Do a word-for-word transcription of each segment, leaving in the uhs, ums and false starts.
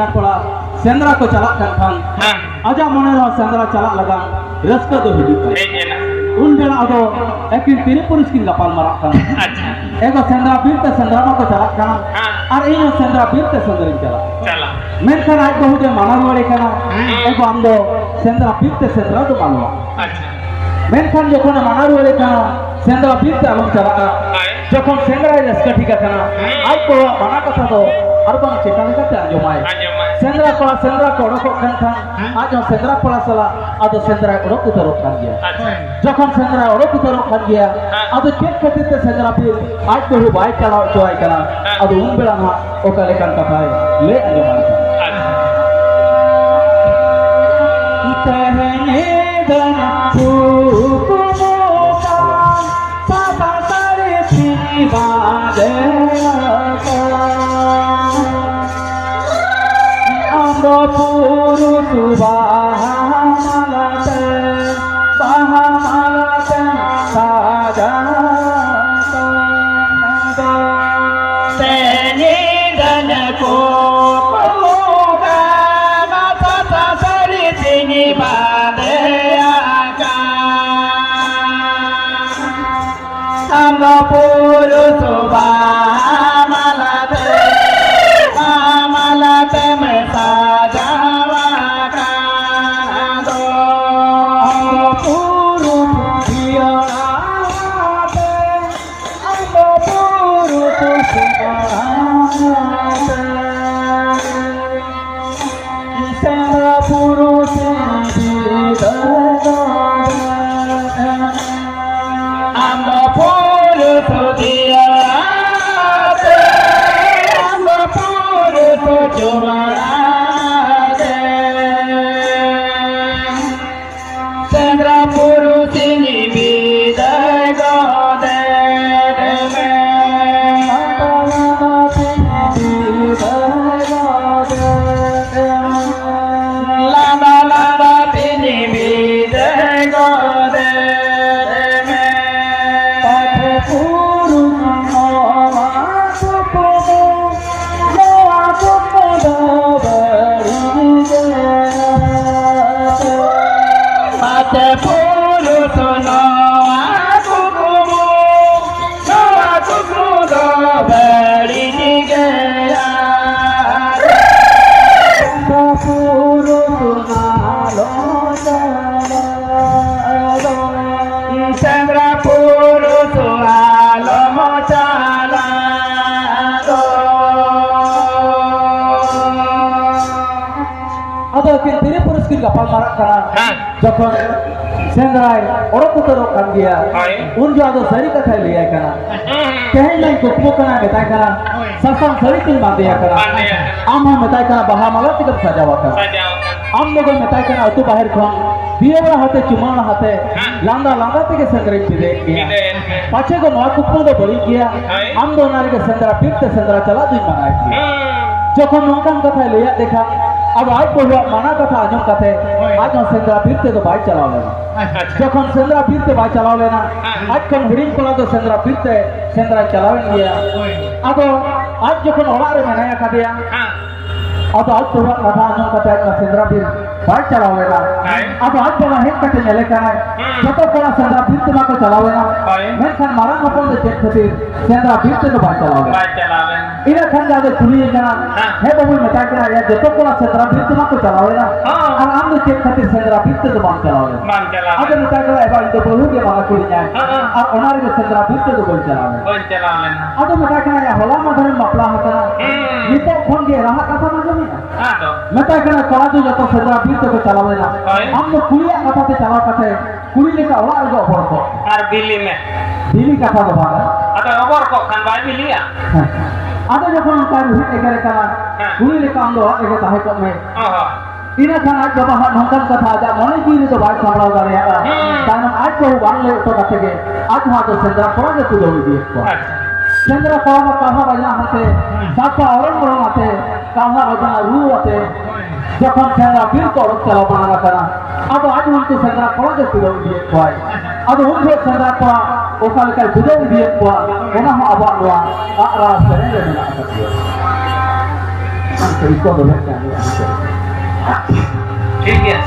ᱠᱚᱲᱟ ᱥᱮᱸᱫᱽᱨᱟ ᱠᱚ ᱪᱟᱞᱟᱜ ᱠᱟᱱ ᱠᱷᱟᱱ, ᱦᱮᱸ᱾ ᱟᱡᱟᱜ ᱢᱚᱱᱮ ᱨᱮᱦᱚᱸ ᱥᱮᱸᱫᱽᱨᱟ ᱪᱟᱞᱟᱜ ᱞᱟᱹᱜᱤᱫ ᱨᱟᱹᱥᱠᱟᱹ ᱫᱚ ᱦᱤᱡᱩᱜ ᱠᱟᱱᱟ᱾ ᱦᱮᱡ ᱮᱱᱟ᱾ ᱩᱱ ᱵᱮᱲᱟ ᱟᱫᱚ ᱟᱹᱠᱤᱱ ᱛᱤᱨᱤ ᱯᱩᱨᱩᱥ ᱠᱤᱱ ᱜᱟᱯᱟᱞ ᱢᱟᱨᱟᱜ ᱠᱟᱱᱟ᱾ ᱟᱪᱪᱷᱟ᱾ ᱮ ᱜᱚ, ᱥᱮᱸᱫᱽᱨᱟ ᱵᱤᱨ ᱛᱮ ᱥᱮᱸᱫᱽᱨᱟ ᱢᱟᱠᱚ ᱪᱟᱞᱟᱜ ᱠᱟᱱᱟ, ᱦᱮᱸ᱾ ᱟᱨ ᱤᱧ ᱦᱚᱸ ᱥᱮᱸᱫᱽᱨᱟ ᱵᱤᱨ ᱛᱮ ᱥᱮᱸᱫᱽᱨᱟᱧ ᱪᱟᱞᱟᱜᱼᱟ᱾ ᱪᱟᱞᱟᱜ᱾ ᱢᱮᱱᱠᱷᱟᱱ ᱟᱡ ᱵᱟᱹᱦᱩ ᱫᱚᱭ ᱢᱟᱱᱟ ᱨᱩᱣᱟᱹᱲᱮ ᱠᱟᱱᱟ, ᱦᱩᱸ᱾ ᱮ ᱜᱚ, ᱟᱢ ᱫᱚ ᱥᱮᱸᱫᱽᱨᱟ ᱵᱤᱨ ᱛᱮ ᱥᱮᱸᱫᱽᱨᱟ ᱫᱚ ᱵᱟᱹᱱᱩᱜᱼᱟ᱾ ᱟᱪᱪᱷᱟ᱾ ᱢᱮᱱᱠᱷᱟᱱ ᱡᱚᱠᱷᱚᱱᱮ ᱢᱟᱱᱟ ᱨᱩᱣᱟᱹᱲᱮ ᱠᱟᱱᱟ, ᱥᱮᱸᱫᱽᱨᱟ ᱵᱤᱨ ᱛᱮ ᱟᱞᱚᱢ ᱪᱟᱞᱟᱜᱼᱟ, ᱦᱳᱭ᱾ ᱡᱚᱠᱷᱚᱱ ᱥᱮᱸᱫᱽᱨᱟᱭ ᱨᱟᱹᱥᱠᱟᱹ ᱴᱷᱤᱠ ᱟᱠᱟᱱᱟ, ᱦᱩᱸ᱾ ᱟᱡ ᱵᱟᱹᱦᱩᱣᱟᱜ ᱢᱟᱱᱟ ᱠᱟᱛᱷᱟ ᱫᱚ ᱟᱨ ᱵᱟᱝ ᱪᱮᱠᱟ ᱞᱮᱠᱟᱛᱮ ᱟᱸᱡᱚᱢᱟᱭ? ᱟᱸᱡᱚᱢᱟᱭ᱾ ᱥᱮᱸᱫᱽᱨᱟ ᱠᱚᱲᱟ ᱥᱮᱸᱫᱽᱨᱟ ᱠᱚ ᱚᱰᱚᱠᱚᱜ ᱠᱟᱱ ᱠᱷᱟᱱ, ᱦᱩᱸ᱾ ᱟᱡ ᱦᱚᱸ ᱥᱮᱸᱫᱽᱨᱟ ᱠᱚᱲᱟ ᱥᱟᱞᱟᱜ ᱟᱫᱚ ᱥᱮᱸᱫᱽᱨᱟᱭ ᱚᱰᱚᱠ ᱩᱛᱟᱹᱨᱚᱜ ᱠᱟᱱ ᱜᱮᱭᱟ᱾ ᱟᱪᱪᱷᱟ᱾ ᱡᱚᱠᱷᱚᱱ ᱥᱮᱸᱫᱽᱨᱟᱭ ᱚᱰᱚᱠ ᱩᱛᱟᱹᱨᱚᱜ ᱠᱟᱱ ᱜᱮᱭᱟ, ᱦᱮᱸ᱾ ᱟᱫᱚ ᱪᱮᱫ ᱠᱷᱟᱹᱛᱤᱨ ᱛᱮ ᱥᱮᱸᱫᱽᱨᱟ ᱵᱤᱨ ᱟᱡ ᱵᱟᱹᱦᱩ ᱵᱟᱭ ᱪᱟᱞᱟᱣ ᱦᱚᱪᱚᱣᱟᱭ ᱠᱟᱱᱟ? ᱦᱮᱸ᱾ ᱟᱫᱚ ᱩᱱ ᱵᱮᱲᱟ ᱱᱟᱦᱟᱜ ᱚᱠᱟ ᱞᱮᱠᱟᱱ ᱠᱟᱛᱷᱟᱭ ᱞᱟᱹᱭ ᱟᱸᱡᱚᱢᱟᱭ ᱠᱟᱱᱟ? ᱟᱪᱪᱷᱟ᱾ ᱛᱮᱦᱮᱧ ᱫᱚᱧ ᱠᱩᱠᱢᱩ ᱠᱟᱱ ᱥᱟᱫᱟ ᱥᱟᱹᱲᱤ ᱛᱤᱧ ᱵᱟᱸᱫᱮ ᱟᱠᱟᱱ᱾ ᱟᱢ ᱫᱚ ᱯᱩᱨᱩᱥ ᱵᱟᱦᱟ ᱢᱟᱞᱟ ᱛᱮ, ᱵᱟᱦᱟ ᱢᱟᱞᱟ ᱛᱮᱢ ᱥᱟᱡᱟᱣ ᱟᱠᱟᱱ ᱫᱚ᱾ ᱛᱮᱦᱮᱧ ᱫᱚᱧ ᱠᱩᱠᱢᱩ ᱠᱟᱱᱟ ᱥᱟᱫᱟ ᱥᱟᱹᱲᱤ ᱛᱤᱧ ᱵᱟᱸᱫᱮ ᱟᱠᱟᱱ᱾ ᱟᱢ ᱫᱚ ᱯᱩᱨᱩᱥ ᱵᱟᱦᱟ ᱢᱟᱞᱟ ᱛᱮ, ᱵᱟᱦᱟ ᱢᱟᱞᱟ ᱛᱮᱢ ᱥᱟᱡᱟᱣ ᱟᱠᱟᱱ ᱫᱚ᱾ ᱟᱢ ᱫᱚ ᱯᱩᱨᱩᱥ ᱡᱤᱭᱚᱱ ᱛᱮ, ᱟᱢ ᱫᱚ ᱯᱩᱨᱩᱥ ᱵᱟᱦᱟ ᱛᱮ᱾ ᱥᱮᱸᱫᱽᱨᱟ ᱵᱩᱨᱩ ᱥᱮᱸᱫᱽᱨᱟ ᱫᱚ ᱟᱢ ᱫᱚ ᱯᱩᱨᱩᱥ ᱫᱤᱭᱟᱛᱮ, ᱟᱢ ᱫᱚ ᱯᱩᱨᱩᱥ ᱡᱚᱢᱟᱲᱟᱛᱮ᱾ ᱥᱮᱸᱫᱽᱨᱟ ᱵᱩᱨᱩ ᱥᱤᱧ ᱵᱤᱫᱟᱹᱭ ᱜᱚᱫᱮ ᱢᱮ᱾ ᱜᱟᱯᱟᱞ ᱢᱟᱨᱟᱜ ᱠᱟᱱᱟ᱾ ᱦᱮᱸ᱾ ᱡᱚᱠᱷᱚᱱ ᱥᱮᱸᱫᱽᱨᱟᱭ ᱚᱰᱚᱠ ᱩᱛᱟᱹᱨᱚᱜ ᱠᱟᱱ ᱜᱮᱭᱟ, ᱦᱳᱭ᱾ ᱩᱱ ᱡᱚᱦᱚᱜ ᱫᱚ ᱥᱟᱹᱨᱤ ᱠᱟᱛᱷᱟᱭ ᱞᱟᱹᱭᱟᱭ ᱠᱟᱱᱟ᱾ ᱦᱩᱸ, ᱦᱩᱸ᱾ ᱛᱮᱦᱮᱧ ᱢᱟᱧ ᱠᱩᱠᱢᱩ ᱠᱟᱱᱟ, ᱢᱮᱛᱟᱭ ᱠᱟᱱᱟ, ᱦᱳᱭ᱾ ᱥᱟᱥᱟᱝ ᱥᱟᱹᱲᱤ ᱛᱮᱧ ᱵᱟᱸᱫᱮ ᱟᱠᱟᱱᱟ᱾ ᱵᱟᱸᱫᱮ ᱟᱠᱟᱱᱟ᱾ ᱟᱢ ᱦᱚᱸ ᱢᱮᱛᱟᱭ ᱠᱟᱱᱟ, ᱵᱟᱦᱟ ᱢᱟᱞᱟ ᱛᱮᱜᱮᱢ ᱥᱟᱡᱟᱣ ᱟᱠᱟᱱᱟ᱾ ᱥᱟᱡᱟᱣ ᱟᱠᱟᱱᱟ᱾ ᱟᱢ ᱫᱚ ᱢᱮᱛᱟᱭ ᱠᱟᱱᱟ, ᱟᱹᱛᱩ ᱵᱟᱦᱮᱨ ᱠᱷᱚᱱ ᱫᱤᱭᱟᱹᱲᱟ ᱟᱛᱮ, ᱪᱩᱢᱟᱹᱲᱟ ᱟᱛᱮ, ᱦᱮᱸ᱾ ᱞᱟᱸᱫᱟ ᱞᱟᱸᱫᱟ ᱛᱮᱜᱮ ᱥᱮᱸᱫᱽᱨᱟᱧ ᱵᱤᱫᱟᱹᱭᱮᱫ ᱢᱮᱭᱟ᱾ ᱵᱤᱫᱟᱹᱭᱮᱫ ᱢᱮᱭᱟ᱾ ᱯᱟᱪᱷᱮ ᱜᱚ ᱱᱚᱣᱟ ᱠᱩᱠᱢᱩ ᱫᱚ ᱵᱟᱹᱲᱤᱡ ᱜᱮᱭᱟ᱾ ᱦᱳᱭ᱾ ᱟᱢ ᱫᱚ ᱚᱱᱟ ᱨᱮᱜᱮ ᱥᱮᱸᱫᱽᱨᱟ ᱵᱤᱨ ᱛᱮ ᱥᱮᱸᱫᱽᱨᱟ ᱪᱟᱞᱟᱜ ᱫᱩᱧ ᱢᱟᱱᱟᱭᱮᱫ ᱢᱮᱭᱟ᱾ ᱦᱩᱸ᱾ ᱡᱚᱠᱷᱚᱱ ᱱᱚᱝᱠᱟᱱ ᱠᱟᱛᱷᱟᱭ ᱞᱟᱹᱭᱟᱫ ᱫᱮ ᱠᱷᱟᱱ, ᱟᱫᱚ ᱟᱡ ᱵᱟᱹᱦᱩᱣᱟᱜ ᱢᱟᱱᱟ ᱠᱟᱛᱷᱟ ᱟᱸᱡᱚᱢ ᱠᱟᱛᱮ, ᱦᱳᱭ᱾ ᱟᱡ ᱦᱚᱸ ᱥᱮᱸᱫᱽᱨᱟ ᱵᱤᱨ ᱛᱮᱫᱚ ᱵᱟᱭ ᱪᱟᱞᱟᱣ ᱞᱮᱱᱟ᱾ ᱟᱪᱪᱷᱟ᱾ ᱡᱚᱠᱷᱚᱱ ᱥᱮᱸᱫᱽᱨᱟ ᱵᱤᱨ ᱛᱮ ᱵᱟᱭ ᱪᱟᱞᱟᱣ ᱞᱮᱱᱟ, ᱦᱮᱸ᱾ ᱟᱡ ᱠᱷᱚᱱ ᱦᱩᱰᱤᱧ ᱠᱚᱲᱟ ᱫᱚ ᱥᱮᱸᱫᱽᱨᱟ ᱵᱤᱨ ᱛᱮ ᱥᱮᱸᱫᱽᱨᱟᱭ ᱪᱟᱞᱟᱣᱮᱱ ᱜᱮᱭᱟ᱾ ᱦᱳᱭ᱾ ᱟᱫᱚ ᱟᱡ ᱡᱚᱠᱷᱚᱱ ᱚᱲᱟᱜ ᱨᱮ ᱢᱮᱱᱟᱭ ᱟᱠᱟᱫᱮᱭᱟ, ᱦᱮᱸ᱾ ᱟᱫᱚ ᱟᱡ ᱵᱟᱵᱟᱣᱟᱜ ᱠᱟᱛᱷᱟ ᱟᱸᱡᱚᱢ ᱠᱟᱛᱮ ᱟᱡ ᱢᱟ ᱥᱮᱸᱫᱽᱨᱟ ᱵᱤᱨ ᱵᱟᱭ ᱪᱟᱞᱟᱣ ᱞᱮᱱᱟ᱾ ᱦᱮᱸ᱾ ᱟᱫᱚ ᱟᱡ ᱵᱟᱵᱟ ᱦᱮᱡ ᱠᱟᱛᱮ ᱧᱮᱞᱮ ᱠᱟᱱᱟᱭ, ᱦᱩᱸ᱾ ᱡᱚᱛᱚ ᱠᱚᱲᱟ ᱥᱮᱸᱫᱽᱨᱟ ᱵᱤᱨ ᱛᱮᱢᱟ ᱠᱚ ᱪᱟᱞᱟᱣ ᱮᱱᱟ, ᱦᱳᱭ᱾ ᱢᱮᱱᱠᱷᱟᱱ ᱢᱟᱨᱟᱝ ᱦᱚᱯᱚᱱ ᱫᱚ ᱪᱮᱫ ᱠᱷᱟᱹᱛᱤᱨ ᱥᱮᱸᱫᱽᱨᱟ ᱵᱤᱨ ᱛᱮᱫᱚ ᱵᱟᱭ ᱪᱟᱞᱟᱣ ᱞᱮᱱᱟ? ᱵᱟᱭ ᱪᱟᱞᱟᱣ ᱞᱮᱱᱟ᱾ ᱤᱱᱟᱹ ᱠᱷᱟᱱ ᱜᱮ ᱟᱫᱚ ᱠᱩᱞᱤᱭᱮ ᱠᱟᱱᱟ, ᱦᱮᱸ᱾ ᱦᱮᱸ ᱵᱟᱹᱵᱩᱭ ᱢᱮᱛᱟᱭ ᱠᱟᱱᱟ, ᱭᱟ ᱡᱚᱛᱚ ᱠᱚᱲᱟ ᱥᱮᱸᱫᱽᱨᱟ ᱵᱤᱨ ᱛᱮᱢᱟ ᱠᱚ ᱪᱟᱞᱟᱣ ᱮᱱᱟ, ᱦᱮᱸ᱾ ᱟᱨ ᱟᱢ ᱫᱚ ᱪᱮᱫ ᱠᱷᱟᱹᱛᱤᱨ ᱥᱮᱸᱫᱽᱨᱟ ᱵᱤᱨ ᱛᱮᱫᱚ ᱵᱟᱢ ᱪᱟᱞᱟᱣ ᱞᱮᱱᱟ? ᱵᱟᱢ ᱪᱟᱞᱟᱣ ᱟᱫᱚ ᱞᱮᱱᱟ᱾ ᱢᱮᱛᱟᱭ ᱠᱟᱱᱟ, ᱮ ᱵᱟ, ᱤᱧ ᱫᱚ ᱵᱟᱹᱦᱩ ᱜᱮ ᱢᱟᱱᱟ ᱠᱤᱫᱤᱧᱟᱭ, ᱦᱮᱸ, ᱦᱮᱸ᱾ ᱟᱨ ᱚᱱᱟ ᱨᱮᱜᱮ ᱥᱮᱸᱫᱽᱨᱟ ᱵᱤᱨ ᱛᱮᱫᱚ ᱵᱟᱹᱧ ᱪᱟᱞᱟᱣ ᱞᱮᱱᱟ᱾ ᱵᱟᱹᱧ ᱪᱟᱞᱟᱣ ᱞᱮᱱᱟ᱾ ᱟᱫᱚ ᱢᱮᱛᱟᱭ ᱠᱟᱱᱟ, ᱭᱟ ᱦᱚᱞᱟ ᱢᱟᱫᱷᱮᱨᱮᱢ ᱵᱟᱯᱞᱟ ᱟᱠᱟᱱᱟ, ᱦᱩᱸ᱾ ᱱᱤᱛᱚᱜ ᱠᱷᱚᱱ ᱜᱮ ᱮᱨᱟᱦᱟᱜ ᱠᱟᱛᱷᱟᱢ ᱟᱸᱡᱚᱢᱮᱫᱼᱟ? ᱟᱫᱚ? ᱢᱮᱛᱟᱭ ᱠᱟᱱᱟ, ᱠᱚᱲᱟ ᱫᱚ ᱡᱚᱛᱚ ᱥᱮᱸᱫᱽᱨᱟ ᱵᱤᱨ ᱛᱮᱠᱚ ᱪᱟᱞᱟᱣ ᱞᱮᱱᱟ, ᱦᱳᱭ᱾ ᱟᱢ ᱫᱚ ᱠᱩᱲᱤᱭᱟᱜ ᱠᱟᱛᱷᱟ ᱛᱮ ᱪᱟᱞᱟᱣ ᱠᱟᱛᱮ ᱠᱩᱲᱤ ᱞᱮᱠᱟ ᱚᱲᱟᱜ ᱨᱮᱜᱮ ᱚᱵᱚᱨ ᱠᱚᱜ ᱢᱮ᱾ ᱟᱨ ᱵᱤᱞᱤ ᱢᱮ᱾ ᱵᱤᱞᱤ ᱠᱟᱛᱷᱟ ᱫᱚ ᱵᱟᱝ᱾ ᱟᱫᱚ ᱚᱵᱚᱨ ᱠᱚᱜ ᱠᱷᱟᱱ ᱵᱟᱭ ᱵᱤᱞᱤᱭᱟ? ᱦᱮᱸ᱾ ᱟᱫᱚ ᱡᱚᱠᱷᱚᱱ ᱚᱱᱠᱟ ᱨᱩᱦᱤᱫ ᱮᱜᱮᱨᱮ ᱠᱟᱱᱟ, ᱦᱮᱸ᱾ ᱠᱩᱲᱤ ᱞᱮᱠᱟ ᱟᱢ ᱫᱚ ᱚᱲᱟᱜ ᱨᱮᱜᱮ ᱛᱟᱦᱮᱸ ᱠᱚᱜ ᱢᱮ᱾ ᱚ ᱦᱚᱸ᱾ ᱤᱱᱟᱹ ᱠᱷᱟᱱ ᱟᱡ ᱵᱟᱵᱟ ᱦᱟᱸᱜ ᱱᱚᱝᱠᱟᱱ ᱠᱟᱛᱷᱟ ᱟᱡᱟᱜ ᱢᱚᱱᱮ ᱡᱤᱣᱤ ᱨᱮᱫᱚ ᱵᱟᱭ ᱥᱟᱢᱵᱲᱟᱣ ᱫᱟᱲᱮᱭᱟᱜᱼᱟ᱾ ᱦᱩᱸ᱾ ᱛᱟᱭᱱᱚᱢ ᱟᱡ ᱵᱟᱹᱦᱩ ᱵᱟᱝ ᱞᱟᱹᱭ ᱦᱚᱴᱚ ᱠᱟᱛᱮ ᱜᱮ ᱟᱡ ᱦᱚᱸ ᱟᱫᱚ ᱥᱮᱸᱫᱽᱨᱟ ᱠᱚᱲᱟ ᱜᱮ ᱛᱩᱫᱟᱹᱣ ᱤᱫᱤᱭᱮᱫ ᱠᱚᱣᱟ᱾ ᱟᱪᱪᱷᱟ᱾ ᱥᱮᱸᱫᱽᱨᱟ ᱠᱚᱲᱟ ᱢᱟ ᱠᱟᱲᱦᱟ ᱵᱟᱡᱱᱟ ᱦᱟᱱᱛᱮ, ᱦᱩᱸ᱾ ᱥᱟᱲᱯᱟ ᱚᱨᱚᱝ ᱚᱨᱚᱝ ᱟᱛᱮ, ᱠᱟᱲᱦᱟ ᱵᱟᱡᱱᱟ ᱨᱩ ᱟᱛᱮ, ᱦᱳᱭ᱾ ᱡᱚᱠᱷᱚᱱ ᱥᱮᱸᱫᱽᱨᱟ ᱵᱤᱨ ᱠᱚ ᱚᱰᱚᱠ ᱪᱟᱞᱟᱣ ᱵᱟᱲᱟ ᱟᱠᱟᱱᱟ, ᱟᱫᱚ ᱟᱡ ᱦᱚᱸ ᱩᱱᱠᱩ ᱥᱮᱸᱫᱽᱨᱟ ᱠᱚᱲᱟ ᱜᱮ ᱛᱩᱫᱟᱹᱣ ᱤᱫᱤᱭᱮᱫ ᱠᱚᱣᱟᱭ᱾ ᱟᱫᱚ ᱩᱱ ᱡᱚᱦᱚᱜ ᱥᱮᱸᱫᱽᱨᱟ ᱠᱚᱲᱟ ᱚᱠᱟ ᱞᱮᱠᱟᱭ ᱛᱩᱫᱟᱹᱣ ᱤᱫᱤᱭᱮᱫ ᱠᱚᱣᱟ, ᱚᱱᱟ ᱦᱚᱸ ᱟᱵᱚᱣᱟᱜ ᱱᱚᱣᱟ ᱟᱜ ᱨᱟᱲ ᱥᱮᱨᱮᱧ ᱨᱮ ᱢᱮᱱᱟᱜ ᱟᱠᱟᱫ ᱜᱮᱭᱟ᱾ ᱠᱚ ᱫᱚ ᱦᱮᱡ ᱠᱟᱱ ᱜᱮᱭᱟ᱾ ᱴᱷᱤᱠ ᱜᱮᱭᱟ᱾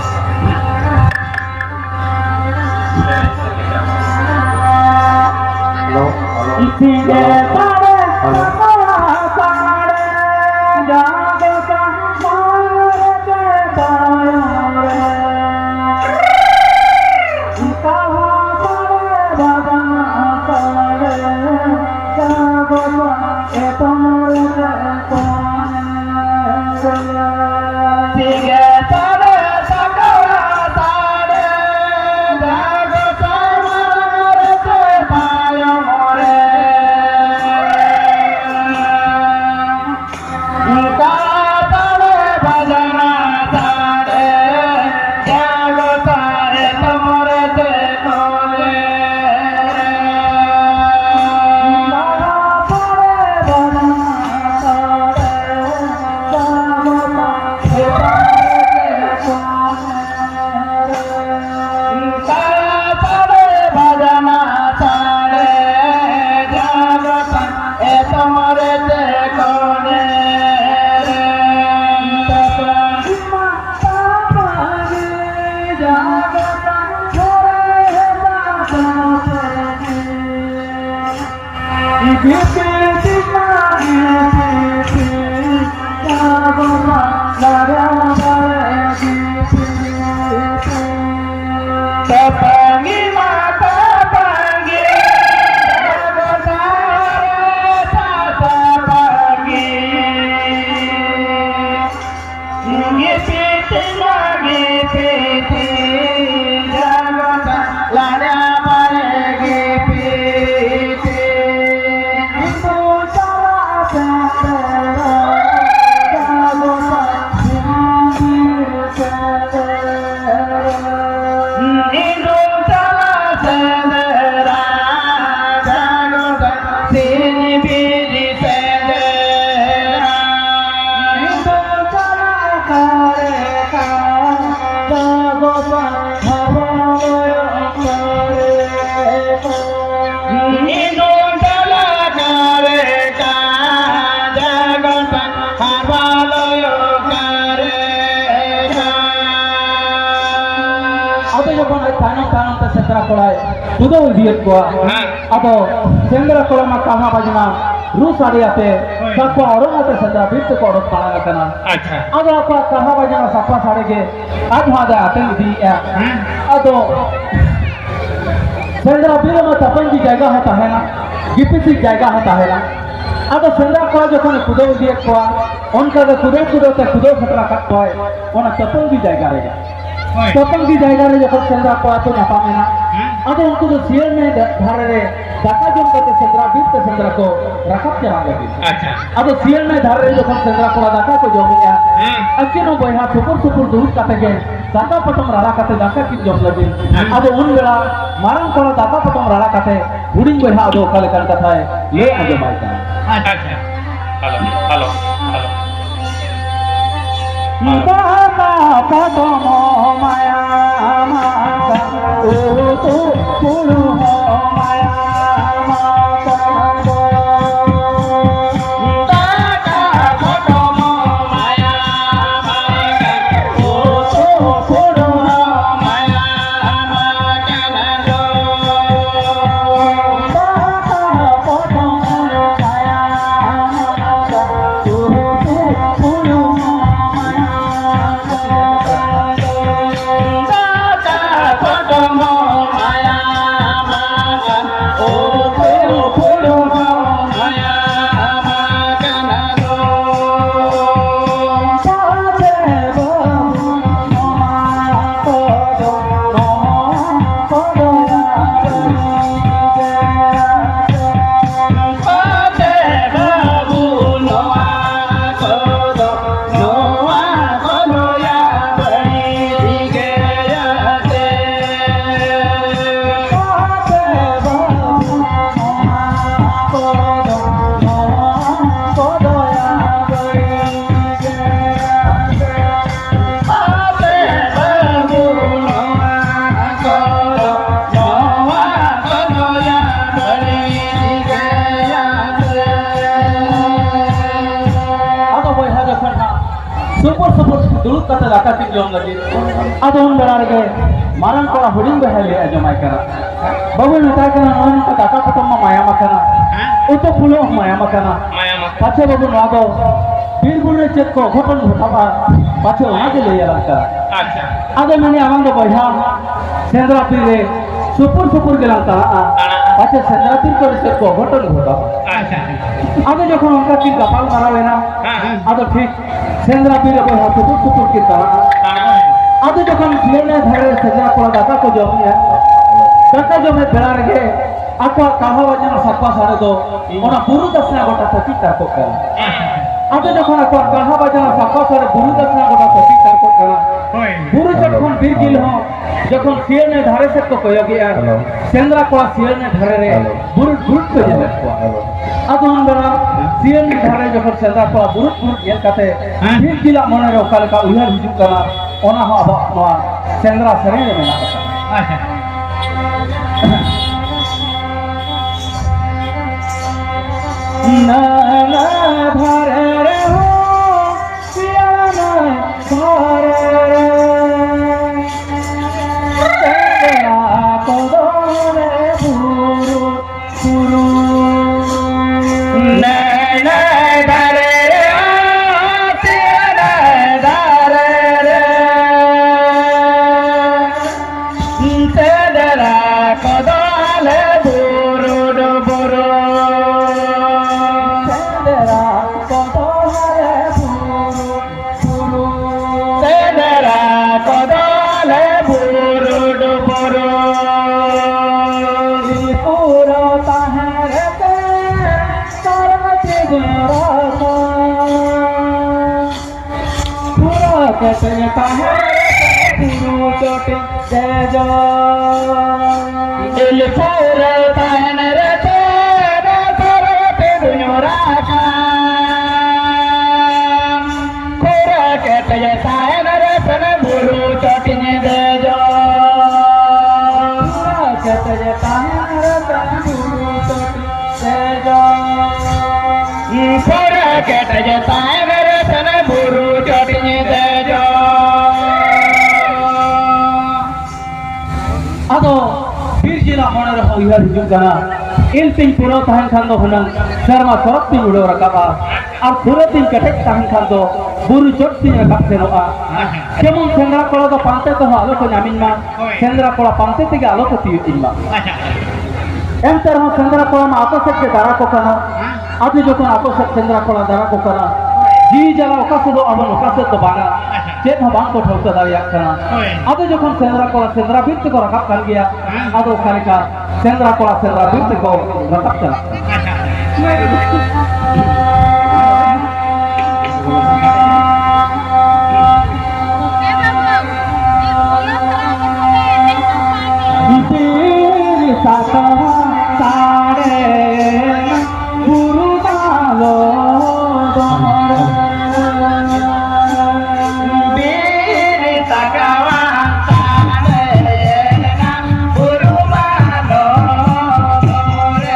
Hello, hello, hello. ᱟᱫᱚ ᱡᱚᱠᱷᱚᱱ ᱟᱡ ᱛᱟᱭᱱᱚᱢ ᱛᱟᱭᱱᱚᱢ ᱛᱮ ᱥᱮᱸᱫᱽᱨᱟ ᱠᱚᱲᱟᱭ ᱠᱩᱫᱟᱹᱣ ᱤᱫᱤᱭᱮᱫ ᱠᱚᱣᱟ, ᱦᱮᱸ᱾ ᱟᱫᱚ ᱥᱮᱸᱫᱽᱨᱟ ᱠᱚᱲᱟ ᱢᱟ ᱠᱟᱦᱟ ᱵᱟᱡᱽᱱᱟ ᱨᱩ ᱥᱟᱰᱮ ᱟᱛᱮ, ᱦᱳᱭ᱾ ᱥᱟᱯᱟ ᱚᱨᱚᱝ ᱟᱛᱮ ᱥᱮᱸᱫᱽᱨᱟ ᱵᱤᱨ ᱛᱮᱠᱚ ᱚᱰᱚᱠ ᱢᱟᱲᱟᱝ ᱟᱠᱟᱱᱟ᱾ ᱟᱪᱪᱷᱟ᱾ ᱟᱫᱚ ᱟᱠᱚᱣᱟᱜ ᱠᱟᱦᱟ ᱵᱟᱡᱽᱱᱟ ᱥᱟᱯᱟ ᱥᱟᱰᱮ ᱜᱮ ᱟᱡ ᱦᱚᱸ ᱟᱫᱚ ᱟᱛᱮᱱ ᱤᱫᱤᱭᱮᱫᱼᱟ᱾ ᱦᱮᱸ᱾ ᱟᱫᱚ ᱥᱮᱸᱫᱽᱨᱟ ᱵᱤᱨ ᱨᱮᱢᱟ ᱛᱟᱯᱟᱝ ᱜᱮ ᱡᱟᱭᱜᱟ ᱦᱚᱸ ᱛᱟᱦᱮᱱᱟ, ᱜᱤᱯᱤᱛᱤᱡ ᱡᱟᱭᱜᱟ ᱦᱚᱸ ᱛᱟᱦᱮᱱᱟ᱾ ᱟᱫᱚ ᱥᱮᱸᱫᱽᱨᱟ ᱠᱚᱲᱟ ᱡᱚᱠᱷᱚᱱᱮ ᱠᱩᱫᱟᱹᱣ ᱤᱫᱤᱭᱮᱫ ᱠᱚᱣᱟ, ᱚᱱᱠᱟ ᱜᱮ ᱠᱩᱫᱟᱹᱣ ᱠᱩᱫᱟᱹᱣ ᱛᱮ ᱠᱩᱫᱟᱹᱣ ᱥᱮᱴᱮᱨ ᱟᱠᱟᱫ ᱠᱚᱣᱟᱭ ᱚᱱᱟ ᱛᱟᱯᱟᱝ ᱜᱮ ᱡᱟᱭᱜᱟ ᱨᱮᱜᱮ᱾ ᱦᱳᱭ᱾ ᱛᱟᱯᱟᱝ ᱜᱮ ᱡᱟᱭᱜᱟ ᱨᱮ ᱡᱚᱠᱷᱚᱱ ᱥᱮᱸᱫᱽᱨᱟ ᱠᱚᱲᱟ ᱠᱚ ᱧᱟᱯᱟᱢ ᱮᱱᱟ, ᱦᱮᱸ᱾ ᱟᱫᱚ ᱩᱱᱠᱩ ᱫᱚ ᱥᱤᱭᱟᱹᱲ ᱱᱟᱹᱭ ᱫᱷᱟᱨᱮ ᱨᱮ ᱫᱟᱠᱟ ᱡᱚᱢ ᱠᱟᱛᱮ ᱥᱮᱸᱫᱽᱨᱟ ᱵᱤᱨ ᱛᱮ ᱥᱮᱸᱫᱽᱨᱟ ᱠᱚ ᱨᱟᱠᱟᱵ ᱪᱟᱞᱟᱜ ᱞᱟᱹᱜᱤᱫ᱾ ᱟᱪᱪᱷᱟ᱾ ᱟᱫᱚ ᱥᱤᱭᱟᱹᱲ ᱱᱟᱹᱭ ᱫᱷᱟᱨᱮ ᱨᱮ ᱡᱚᱠᱷᱚᱱ ᱥᱮᱸᱫᱽᱨᱟ ᱠᱚᱲᱟ ᱫᱟᱠᱟ ᱠᱚ ᱡᱚᱢᱮᱜᱼᱟ, ᱦᱮᱸ᱾ ᱟᱹᱠᱤᱱ ᱦᱚᱸ ᱵᱚᱭᱦᱟ ᱥᱩᱯᱩᱨ ᱥᱩᱯᱩᱨ ᱫᱩᱲᱩᱵ ᱠᱟᱛᱮ ᱜᱮ ᱫᱟᱠᱟ ᱯᱚᱴᱚᱢ ᱨᱟᱲᱟ ᱠᱟᱛᱮ ᱫᱟᱠᱟ ᱠᱤᱱ ᱡᱚᱢ ᱞᱟᱹᱜᱤᱫ᱾ ᱦᱮᱸ᱾ ᱟᱫᱚ ᱩᱱ ᱵᱮᱲᱟ ᱢᱟᱨᱟᱝ ᱠᱚᱲᱟ ᱫᱟᱠᱟ ᱯᱚᱴᱚᱢ ᱨᱟᱲᱟ ᱠᱟᱛᱮ ᱦᱩᱰᱤᱧ ᱵᱚᱭᱦᱟ ᱟᱫᱚ ᱚᱠᱟ ᱞᱮᱠᱟᱱ ᱠᱟᱛᱷᱟᱭ ᱞᱟᱹᱭ ᱟᱸᱡᱚᱢᱟᱭ ᱠᱟᱱᱟ᱾ ᱟᱪᱪᱷᱟ᱾ Hello, hello, hello. ᱫᱟᱠᱟ ᱯᱚᱴᱚᱢ ᱢᱟᱭᱟ ᱢᱟ, ᱩᱛᱩ ᱦᱩᱲᱩ ᱦᱚᱸ ᱢᱟᱭᱟ ᱢᱟ᱾ ᱟᱫᱚ ᱵᱚᱭᱦᱟ ᱡᱚᱠᱷᱚᱱ ᱦᱟᱸᱜ ᱥᱩᱯᱩᱨ ᱥᱩᱯᱩᱨ ᱫᱩᱲᱩᱵ ᱠᱟᱛᱮ ᱫᱟᱠᱟ ᱠᱤᱱ ᱡᱚᱢ ᱞᱟᱹᱜᱤᱫ, ᱟᱫᱚ ᱩᱱ ᱵᱮᱲᱟ ᱨᱮᱜᱮ ᱢᱟᱨᱟᱝ ᱠᱚᱲᱟ ᱦᱩᱰᱤᱧ ᱵᱚᱭᱦᱟᱭ ᱞᱟᱹᱭ ᱟᱸᱡᱚᱢᱟᱭ ᱠᱟᱱᱟ, ᱵᱟᱹᱵᱩᱭ ᱢᱮᱛᱟᱭ ᱠᱟᱱᱟ, "ᱱᱚᱜᱼᱚᱭ ᱱᱚᱝᱠᱟ ᱫᱟᱠᱟ ᱠᱚ ᱡᱚᱢ ᱢᱟ ᱢᱟᱭᱟᱢ ᱟᱠᱟᱱᱟ, ᱩᱛᱩ ᱯᱷᱩᱞᱟᱹᱜ ᱦᱚᱸ ᱢᱟᱭᱟᱢ ᱟᱠᱟᱱᱟ, ᱢᱟᱭᱟᱢ ᱟᱠᱟᱱᱟ᱾ ᱯᱟᱪᱷᱮ ᱵᱟᱹᱵᱩ ᱱᱚᱣᱟ ᱫᱚ ᱵᱤᱨ ᱵᱩᱨᱩ ᱨᱮ ᱪᱮᱫ ᱠᱚ ᱚᱜᱷᱚᱴᱚᱱ ᱜᱷᱚᱴᱟᱜᱼᱟ, ᱯᱟᱪᱷᱮ ᱚᱱᱟ ᱜᱮ ᱞᱟᱹᱭ ᱟᱞᱟᱝ ᱠᱟᱱᱟ᱾" ᱟᱪᱪᱷᱟ᱾ ᱟᱫᱚ ᱢᱮᱱᱮ, ᱟᱞᱟᱝ ᱫᱚ ᱵᱚᱭᱦᱟ ᱥᱮᱸᱫᱽᱨᱟ ᱵᱤᱨ ᱨᱮ ᱥᱩᱯᱩᱨ ᱥᱩᱯᱩᱨ ᱜᱮᱞᱟᱝ ᱛᱟᱲᱟᱜᱼᱟ, ᱛᱟᱲᱟᱜᱼᱟ᱾ ᱯᱟᱪᱷᱮ ᱥᱮᱸᱫᱽᱨᱟ ᱵᱤᱨ ᱠᱚᱨᱮ ᱪᱮᱫ ᱠᱚ ᱚᱜᱷᱚᱴᱚᱱ ᱜᱷᱚᱴᱟᱜᱼᱟ᱾ ᱟᱪᱪᱷᱟ᱾ ᱟᱫᱚ ᱡᱚᱠᱷᱚᱱ ᱚᱱᱠᱟ ᱠᱤᱱ ᱜᱟᱯᱟᱞ ᱢᱟᱨᱟᱣ ᱮᱱᱟ, ᱦᱮᱸ᱾ ᱟᱫᱚ ᱴᱷᱤᱠ ᱥᱮᱸᱫᱽᱨᱟ ᱵᱤᱨ ᱨᱮ ᱵᱚᱭᱦᱟ ᱥᱩᱯᱩᱨ ᱥᱩᱯᱩᱨ ᱠᱤᱱ ᱛᱟᱲᱟᱜᱼᱟ᱾ ᱛᱟᱲᱟᱜᱼᱟ᱾ ᱟᱫᱚ ᱡᱚᱠᱷᱚᱱ ᱥᱤᱭᱟᱹᱱᱟ ᱫᱷᱟᱨᱮ ᱨᱮ ᱥᱮᱸᱫᱽᱨᱟ ᱠᱚᱲᱟ ᱫᱟᱠᱟ ᱠᱚ ᱡᱚᱢᱮᱜᱼᱟ, ᱫᱟᱠᱟ ᱡᱚᱢᱮᱫ ᱵᱮᱲᱟ ᱨᱮᱜᱮ ᱟᱠᱚᱣᱟᱜ ᱠᱟᱦᱟ ᱵᱟᱡᱱᱟ ᱥᱟᱯᱟ ᱥᱟᱰᱮ ᱫᱚ ᱚᱱᱟ ᱵᱩᱨᱩ ᱫᱟᱥᱱᱟ ᱜᱚᱴᱟ ᱛᱟᱹᱠᱤᱡ ᱛᱟᱨᱠᱚᱜ ᱠᱟᱱᱟ᱾ ᱟᱫᱚ ᱡᱚᱠᱷᱚᱱ ᱟᱠᱚᱣᱟᱜ ᱠᱟᱦᱟ ᱵᱟᱡᱱᱟ ᱥᱟᱯᱟ ᱥᱟᱰᱮ ᱵᱩᱨᱩ ᱫᱟᱥᱱᱟ ᱜᱚᱴᱟ ᱛᱟᱹᱠᱤᱡ ᱛᱟᱨᱠᱚᱜ ᱠᱟᱱᱟ, ᱦᱳᱭ᱾ ᱵᱩᱨᱩ ᱪᱚᱴ ᱠᱷᱚᱱ ᱵᱤᱨ ᱜᱤᱞ ᱦᱚᱸ ᱡᱚᱠᱷᱚᱱ ᱥᱤᱭᱟᱹᱱᱟ ᱫᱷᱟᱨᱮ ᱥᱮᱫ ᱠᱚ ᱠᱚᱭᱚᱜᱮᱜᱼᱟ, ᱦᱮᱞᱳ᱾ ᱥᱮᱸᱫᱽᱨᱟ ᱠᱚᱲᱟ ᱥᱤᱭᱟᱹᱱᱟ ᱫᱷᱟᱨᱮ ᱨᱮ ᱦᱮᱞᱳ᱾ ᱵᱩᱨᱩᱫ ᱵᱩᱨᱩᱫ ᱠᱚ ᱧᱮᱞᱮᱫ ᱠᱚᱣᱟ᱾ ᱦᱮᱞᱳ᱾ ᱟᱫᱚ ᱩᱱ ᱵᱮᱲᱟ ᱥᱤᱭᱟᱹᱱᱟ ᱫᱷᱟᱨᱮ ᱡᱚᱠᱷᱚᱱ ᱥᱮᱸᱫᱽᱨᱟ ᱠᱚᱲᱟ ᱵᱩᱨᱩᱫ ᱵᱩᱨᱩᱫ ᱧᱮᱞ ᱠᱟᱛᱮ ᱦᱮᱸ᱾ ᱴᱷᱤᱠ ᱜᱤᱞᱟᱜ ᱢᱚᱱᱮ ᱨᱮ ᱚᱠᱟ ᱞᱮᱠᱟ ᱩᱭᱦᱟᱹᱨ ᱦᱤᱡᱩᱜ ᱠᱟᱱᱟ, ᱚᱱᱟ ᱦᱚᱸ ᱟᱵᱚᱣᱟᱜ ᱱᱚᱣᱟ ᱥᱮᱸᱫᱽᱨᱟ ᱥᱮᱨᱮᱧ ᱨᱮ ᱢᱮᱱᱟᱜ ᱟᱠᱟᱫᱟ᱾ ᱟᱪᱪᱷᱟ᱾ ᱱᱟᱱᱟ ᱫᱷᱟᱨᱮ ᱨᱮᱦᱚᱸ ᱥᱤᱭᱟᱹᱱᱟ ᱫᱷᱟᱨᱮ ᱨᱮ ᱥᱮᱸᱫᱽᱨᱟ ᱠᱚᱫᱚ ᱞᱮ ᱵᱩᱨᱩ ᱵᱩᱨᱩ᱾ ᱱᱟᱹᱭ ᱱᱟᱹᱭ ᱫᱷᱟᱨᱮ ᱨᱮ, ᱥᱤᱭᱟᱹᱱᱟ ᱫᱷᱟᱨᱮ ᱨᱮ, ᱥᱮᱸᱫᱽᱨᱟ ᱠᱚᱫᱚ ᱞᱮ ᱵᱩᱨᱩ ᱰᱩᱵᱩᱨᱩ᱾ ᱥᱮᱸᱫᱽᱨᱟ ᱠᱚᱫᱚ ᱞᱮ ᱵᱩᱨᱩ ᱥᱮᱸᱫᱽᱨᱟ ᱠᱚᱫᱚ ᱞᱮ ᱵᱩᱨᱩ ᱰᱩᱵᱩᱨᱩ᱾ ᱯᱩᱨᱟᱹ ᱛᱟᱦᱮᱸ ᱨᱮ ᱛᱮ ᱥᱟᱨᱟ ᱡᱤᱵᱚᱱ ᱨᱟᱥᱟ᱾ ᱯᱩᱨᱟᱹ ᱠᱮᱴᱮᱡ ᱛᱟᱦᱮᱸ ᱨᱮ ᱛᱮ ᱵᱩᱨᱩ ᱪᱚᱴᱤ ᱫᱮᱡᱚᱜ᱾ ᱫᱤᱞ ᱯᱩᱨᱟᱹ ᱛᱟᱦᱮᱱ ᱨᱮ ᱛᱮ ᱯᱚᱨᱮ ᱠᱮᱴᱮᱡ ᱛᱟᱦᱮᱱ ᱨᱮ ᱥᱮᱱ ᱵᱩᱨᱩ ᱪᱚᱴᱤᱧ ᱫᱮᱡᱚᱜ᱾ ᱟᱫᱚ ᱵᱤᱨ ᱡᱤᱞ ᱢᱚᱱᱮ ᱨᱮᱦᱚᱸ ᱩᱭᱦᱟᱹᱨ ᱦᱤᱡᱩᱜ ᱠᱟᱱᱟ, ᱤᱞ ᱛᱤᱧ ᱯᱩᱨᱟᱹᱣ ᱛᱟᱦᱮᱱ ᱠᱷᱟᱱ ᱫᱚ ᱦᱩᱱᱟᱹᱝ ᱥᱮᱨᱢᱟ ᱥᱚᱨᱚᱜ ᱛᱤᱧ ᱩᱰᱟᱹᱣ ᱨᱟᱠᱟᱵᱼᱟ, ᱟᱨ ᱯᱩᱨᱟᱹ ᱛᱤᱧ ᱠᱮᱴᱮᱡ ᱛᱟᱦᱮᱱ ᱠᱷᱟᱱ ᱫᱚ ᱵᱩᱨᱩ ᱪᱚᱴ ᱛᱤᱧ ᱨᱟᱠᱟᱵ ᱥᱮᱱᱚᱜᱼᱟ᱾ ᱡᱮᱢᱚᱱ ᱥᱮᱸᱫᱽᱨᱟ ᱠᱚᱲᱟ ᱫᱚ ᱯᱟᱱᱛᱮ ᱛᱮᱦᱚᱸ ᱟᱞᱚ ᱠᱚ ᱧᱟᱢᱤᱧ ᱢᱟ, ᱦᱳᱭ᱾ ᱥᱮᱸᱫᱽᱨᱟ ᱠᱚᱲᱟ ᱯᱟᱱᱛᱮ ᱛᱮᱜᱮ ᱟᱞᱚ ᱠᱚ ᱛᱤᱭᱳᱜ ᱤᱧ ᱢᱟ᱾ ᱟᱪᱪᱷᱟ᱾ ᱮᱱᱛᱮ ᱨᱮᱦᱚᱸ ᱥᱮᱸᱫᱽᱨᱟ ᱠᱚᱲᱟ ᱢᱟ ᱟᱠᱚ ᱥᱮᱫ ᱜᱮ ᱫᱟᱨᱟ ᱠᱚ ᱠᱟᱱᱟ᱾ ᱦᱮᱸ᱾ ᱟᱫᱚ ᱡᱚᱠᱷᱚᱱ ᱟᱠᱚ ᱥᱮᱫ ᱥᱮᱸᱫᱽᱨᱟ ᱠᱚᱲᱟ ᱫᱟᱨᱟ ᱠᱚ ᱠᱟᱱᱟ, ᱦᱳᱭ᱾ ᱡᱤᱣᱤ ᱡᱟᱞᱟ ᱚᱠᱟ ᱥᱮᱫ ᱫᱚ ᱟᱵᱚᱱ ᱚᱠᱟ ᱥᱮᱫ ᱫᱚ ᱵᱟᱝᱟ, ᱟᱪᱪᱷᱟ᱾ ᱪᱮᱫ ᱦᱚᱸ ᱵᱟᱝ ᱠᱚ ᱴᱷᱟᱹᱣᱠᱟᱹ ᱫᱟᱲᱮᱭᱟᱜ ᱠᱟᱱᱟ᱾ ᱦᱳᱭ᱾ ᱟᱫᱚ ᱡᱚᱠᱷᱚᱱ ᱥᱮᱸᱫᱽᱨᱟ ᱠᱚᱲᱟ ᱥᱮᱸᱫᱽᱨᱟ ᱵᱤᱨ ᱛᱮᱠᱚ ᱨᱟᱠᱟᱵ ᱠᱟᱱ ᱜᱮᱭᱟ, ᱦᱮᱸ᱾ ᱟᱫᱚ ᱚᱠᱟ ᱞᱮᱠᱟ ᱥᱮᱸᱫᱽᱨᱟ ᱠᱚᱲᱟ ᱥᱮᱸᱫᱽᱨᱟ ᱵᱤᱨ ᱛᱮᱠᱚ ᱨᱟᱠᱟᱵ ᱪᱟᱞᱟᱜ ᱠᱟᱱᱟ᱾ ᱟᱪᱪᱷᱟ᱾ ᱵᱤᱨ ᱥᱟᱠᱟᱢ ᱥᱟᱲᱮ ᱵᱩᱨᱩ ᱫᱟᱞᱚ ᱫᱚᱢ ᱨᱮ᱾ ᱵᱤᱨ ᱥᱟᱠᱟᱢ ᱥᱟᱲᱮ ᱵᱩᱨᱩ ᱫᱟᱞᱚ ᱫᱚᱢ ᱨᱮ᱾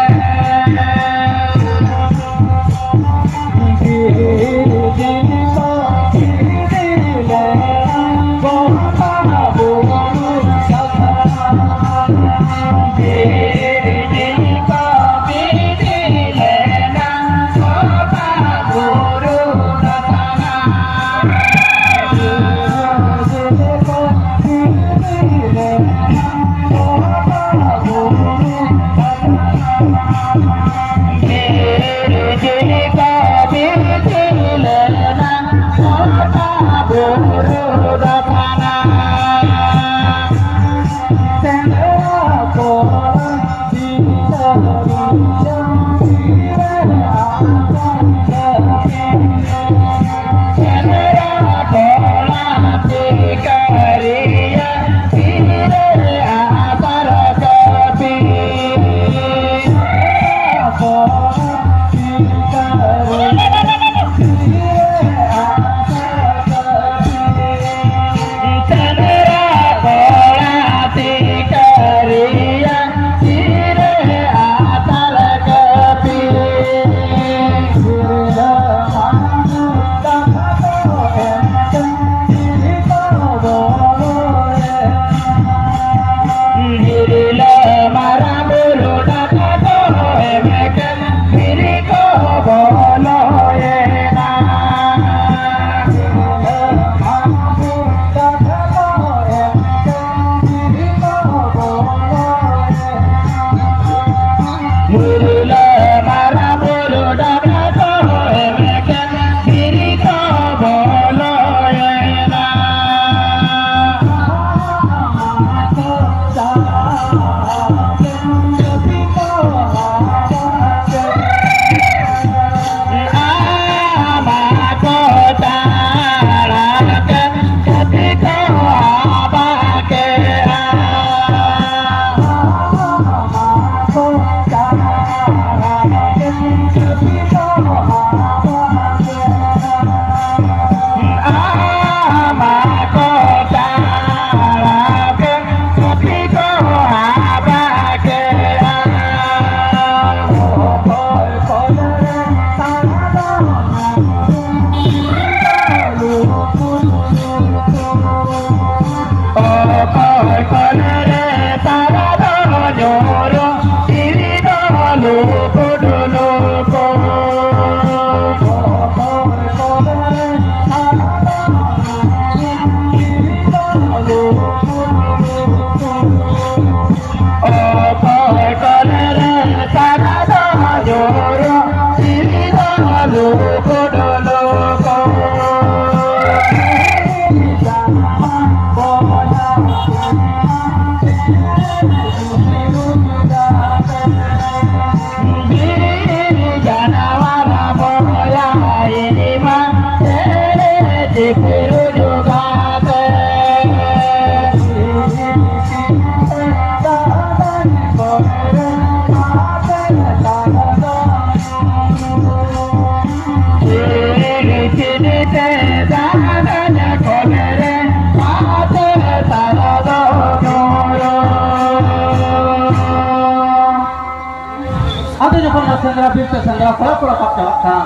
ᱟᱫᱚ ᱡᱚᱠᱷᱚᱱ ᱚᱱᱟ ᱥᱮᱸᱫᱽᱨᱟ ᱵᱤᱨ ᱛᱮ ᱥᱮᱸᱫᱽᱨᱟ ᱠᱚᱲᱟ ᱠᱚ ᱨᱟᱠᱟᱵ ᱪᱟᱞᱟᱜ ᱠᱟᱱᱟ,